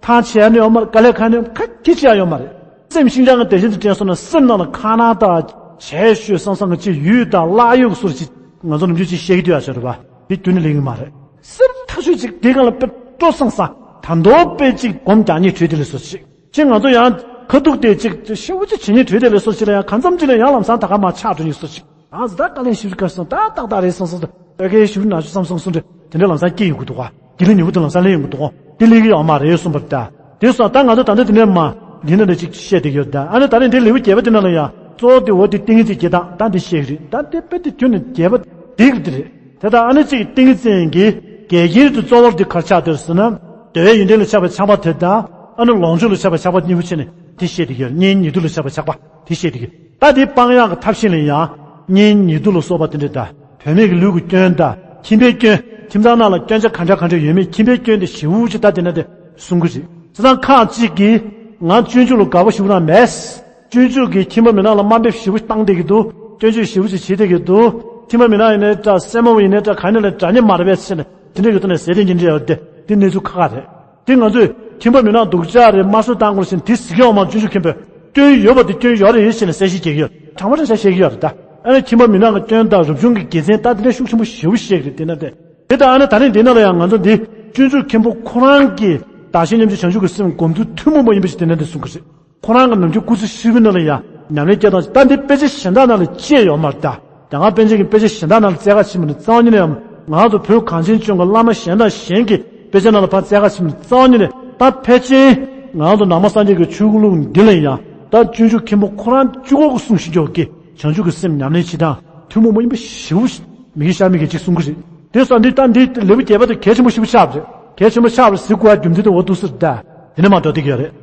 ཐང་ཆད་ཡ་ནི་ཡོད་མ་རེད། དཀའ་ལས་ཁག་ནི་ཡོད་མ་རེད། ཁ་ཁྱི་ཁྱི་ཡ་ཡོད་མ་རེད། སེམས་ཤིན་སྦྱངས་ཀྱི་བདེ་ཆེན་དུ་དྲན་སོང་ན་སེམས་ནང་ལ་ཁ་ནང་དང་བྱས་ཤོས་སང་སང་གི་ཅིག་ཡུད་དང་བརླག་ཡུག་སོར་ཅིག་ང་ཚོ་ནམ་རྒྱུན་ཅིག་བཤད་ཀྱི་འདུག་ཡ་ཆ་རེད་བ། དེ་རྒྱུན་ནས་ལེགས་ཀྱི་མ་རེད། སེམས་ཐག་ཆོད་ཅིག་དེ་སྒང་ལ་དཔེ་སྤྲོ་སང་སང་ད་མདོ་དཔེ་ཅིག་སྒོམ་རྒྱག་སྙིང་བྲོ་དེ་ལས་སོ་ཅིག་ཅིག་ང་ཚོ་ཡང་ཁ་ཐུག་དེ་ཅིག་ཞེ་པོ་ཅིག་བྱེད་སྙིང་བྲོ་དེ་ལས་སོ་ཅིག་ལ་ཡང་གང་འཚམ་ཅིག་ལ་ཡང་ལམ་སང་ད་ག་མ་ཆགས་འགྲོ་སྙིང་སོ་ཅིག། ཨ་ཙི་ད་དཀའ་ལས་ཞེ་པོ་དཀའ་སོང་། ད་ཏག་ཏག་རེད་སོང་སོང་། ད་ཨ་ཁའི་ཞེ་པོ་ན་ཆུ་བསམ་སོང་སོང་རེད། དེ་འདྲའི་ལམ་སང་སྐྱེ་ཡོང་གི་འདུག་ག་དེ་ལས་ཉེ་བོ་དེ་ལམ་སང་སླེབས་ཡོང་གི་འདུག་ག་དེ་སླེབས་ཀྱི་ཡོད་མ་རེད་གསུངས་པ་རེད་ད། དེ་སོང་ད་ང་ཚོ་ད་ལྟ་དེ་ནས་མ་འདི་ནང་ནས་ཅིག་བཤད་བསྡད་ཀྱི་ཡོད་ད། ཨ་ནི་ད་རེས་འདི་ལེའུ་བརྒྱད་པ་དེ་ནང་ལ་ཡང་གཙོ་བོ་དེ་འོ་དེ་ཏིང་ངེ་འཛིན་སྐྱེ་སྟངས་ད་འདི་བཤད་ཀྱི་རེད། ད་དེ་དཔེ་དེ་ཁྱོན་ནས་རྒྱས་པ་འདི་གི་དེ་རེད། དེ་ད་ཨ་ནི་གཅིག་ཏིང་ངེ་འཛིན་གྱི་འགལ་རྐྱེན་དུ་གཙོ་བོར་དེ་གར་ཆགས་དེར་ཟེར་ན། འདོད་ཡོན་ཏན་ལ་ཆགས་པའི་ཆགས་པ་དེ་དང་། ཨ་ནི་ལོངས་སྤྱོད་ལ་ཆགས་པའི་ཆགས་པ་གཉིས་པོ་བྱས་ནས་དེ་བཤད་བསྡད་ཀྱི་ཡོད། གཉེན་ཉེ་དུ་ལ་ཆགས་པའི་ཆགས་པ་དེ་བཤད་བསྡད་ཀྱི་ཡོད། ད་དེ་སྤང་ཡག་གི་ཐབས་ཤེས་ལ་ཡང་གཉེན་ཉེ་དུ་ལ་སོགས་པ་དེ་འདྲ་དང་། བུད་མེད་ཀྱི་ལུས་ཀྱི་སྐྱོན་དང་། ཁྱིམ་པའི་སྐྱོན། ཁྱིམ་ཚང་ནང་ལ་སྐྱོན་ཆ་ག་འདྲ་ག་འདྲ་ཡོད་མེད། ཁྱིམ་པའི་སྐྱོན་དེ་ཞེ་པོ་ཅིག་ད་དེ་ན་དེ་གསུང་གི་རེད། བྱས་ཙང་ཁག་ཅིག་གིས་ང་སྤྱོད་འཇུག་ལ་དགའ་པོ་ཞེ་པོ་རང་མེད། སྤྱོད་འཇུག་གིས་ཁྱིམ་པ་མི་ནག་ལ་དམའ་འབེབས་ཞེ་པོ་བཏང་བསྡད་ཀྱི་འདུག། སྐྱོན་བརྗོད་ཞེ་པོ་ཅིག་བྱེད་བསྡད་ཀྱི་འདུག། ཁྱིམ་པ་མི་ནག་ཡིན་ནའི་འདྲ། སྲས་མོ་ཡིན་ནའི་འདྲ། ག་ཡིན་ནའི་འདྲ། མི་མ་རེད་པས་ཟེར་ནས་དེ་འདྲ་ཡོད་དོ་ནས་ཟེར་དེ་འདི་འདྲ་ཡོད་དེ། འདི་གནས་ཚུལ་ཁག་ཁག་རེད། དེ་ང་ཚོས་ཁྱིམ་པ་མི་ནག་སྡུག་ཅག་རེད། དམར་གསོད་བཏང་དགོས་ཟེར་ནས་དེ་ཟེར་གྱི་ཡོད་མ། སྤྱོད་འཇུག་མཁན་པོས་སྐྱོན་ཡོད་པ་དེ་སྐྱོན་ཡོད་རེད་ཟེར་ནས་གསལ་བཤད་བྱེད་ཀྱི་ཡོད། དྲང་པོ་དྲང་བཞག་བཤད་ཀྱི་ཡོད་རེད་ད། ཨ་ནི་ཁྱིམ་པ་མི་ནག་གི་སྐྱོན་དང་རབ་བྱུང་གི་དགེ་མཚན་ད་དེ་འདྲ་ཤུགས་ཆེན་པོ་ཞེ་པོ་བཤད་ཀྱི་རེད། དེ་ན་དེ། དེ་ལྟར་ཨ་ནི་ད་རིང་འདི་ན་ལ་ཡང་ང་ཚོ་འདི་སྤྱོད་འཇུག་མཁན་པོ་ཁོ་རང་གིས་བདག་གཞན་མཉམ་བརྗེ་བྱང་ཆུབ་ཀྱི་སེམས་སྒོམ་ཚུལ་ཐུན་མོང་མ་ཡིན་པ་ཞིག་དེ་ན་དེ་གསུང་གི་རེད། ཁོ་རང་གི་ནམ་རྒྱུན་སྐུ་ཚེ་ཧྲིལ་པོའི་ནང་ལ་ཡང་ཉམས་ལེན་སྐྱེལ་སྟངས་ཤིག། ད་འདི་དཔེ་ཆ་གཞན་དག་ནང་ལ་བཅས་ཡོད་མ་རེད་ད། རྒྱ་གར་པཎ་ཆེན་གྱི་དཔེ་ཆ་གཞན་དག་ནང་ལ་བཙལ་ག་ཕྱིན་པ་ནི་རྩ་བ་ཉིད་ནས་ཡང་། ང་ཚོ་བོད་གངས་ཅན་ལྗོངས་ཀྱི་བླ་མ་གཞན་དང་གཞན་གྱི་དཔེ་ཆ་ནང་ལ་ཕར་བཙལ་ག་ཕྱིན་པ་ནི་རྩ་བ་ཉིད་ནས། ད་ཕལ་ཆེར་ང་ཚོ་ནང་པ་སངས་རྒྱས་ཀྱི་ཆོས་ལུགས་འདི་ལ་ཡང་། ད་སྤྱོད་འཇུག་མཁན་པོ་ཁོ་རང་གཅིག་པོ་གིས་གསུངས་བཞིན་ཡོད་ཀྱི། བྱང་ཆུབ་ཀྱི་སེམས་ཉམས་ལེན་བྱེད་སྟངས་ཐུན་མོང་མ་ཡིན་པ་ཞེ་པོ་ཞིག་མི་དགེ་བཤགས་མི་དགེ་ཅིག་གསུང་གི་རེད། དེ་སོང་འདི་ད་འདི་ལེའུ་བརྒྱད་པ་དེ་གལ་ཆེན་པོ་ཞེ་པོ་ཆགས་པ་རེད། གལ་ཆེན་པོ་ཆགས་པ་ཟེར་དགོས་ཡ་རྒྱུ་མཚན་དེ་འོ་འདུག་ཟེར་ད། དེ་ནས་མར་འགྲོ་བསྡད་ཀྱི་ཡོད་རེད།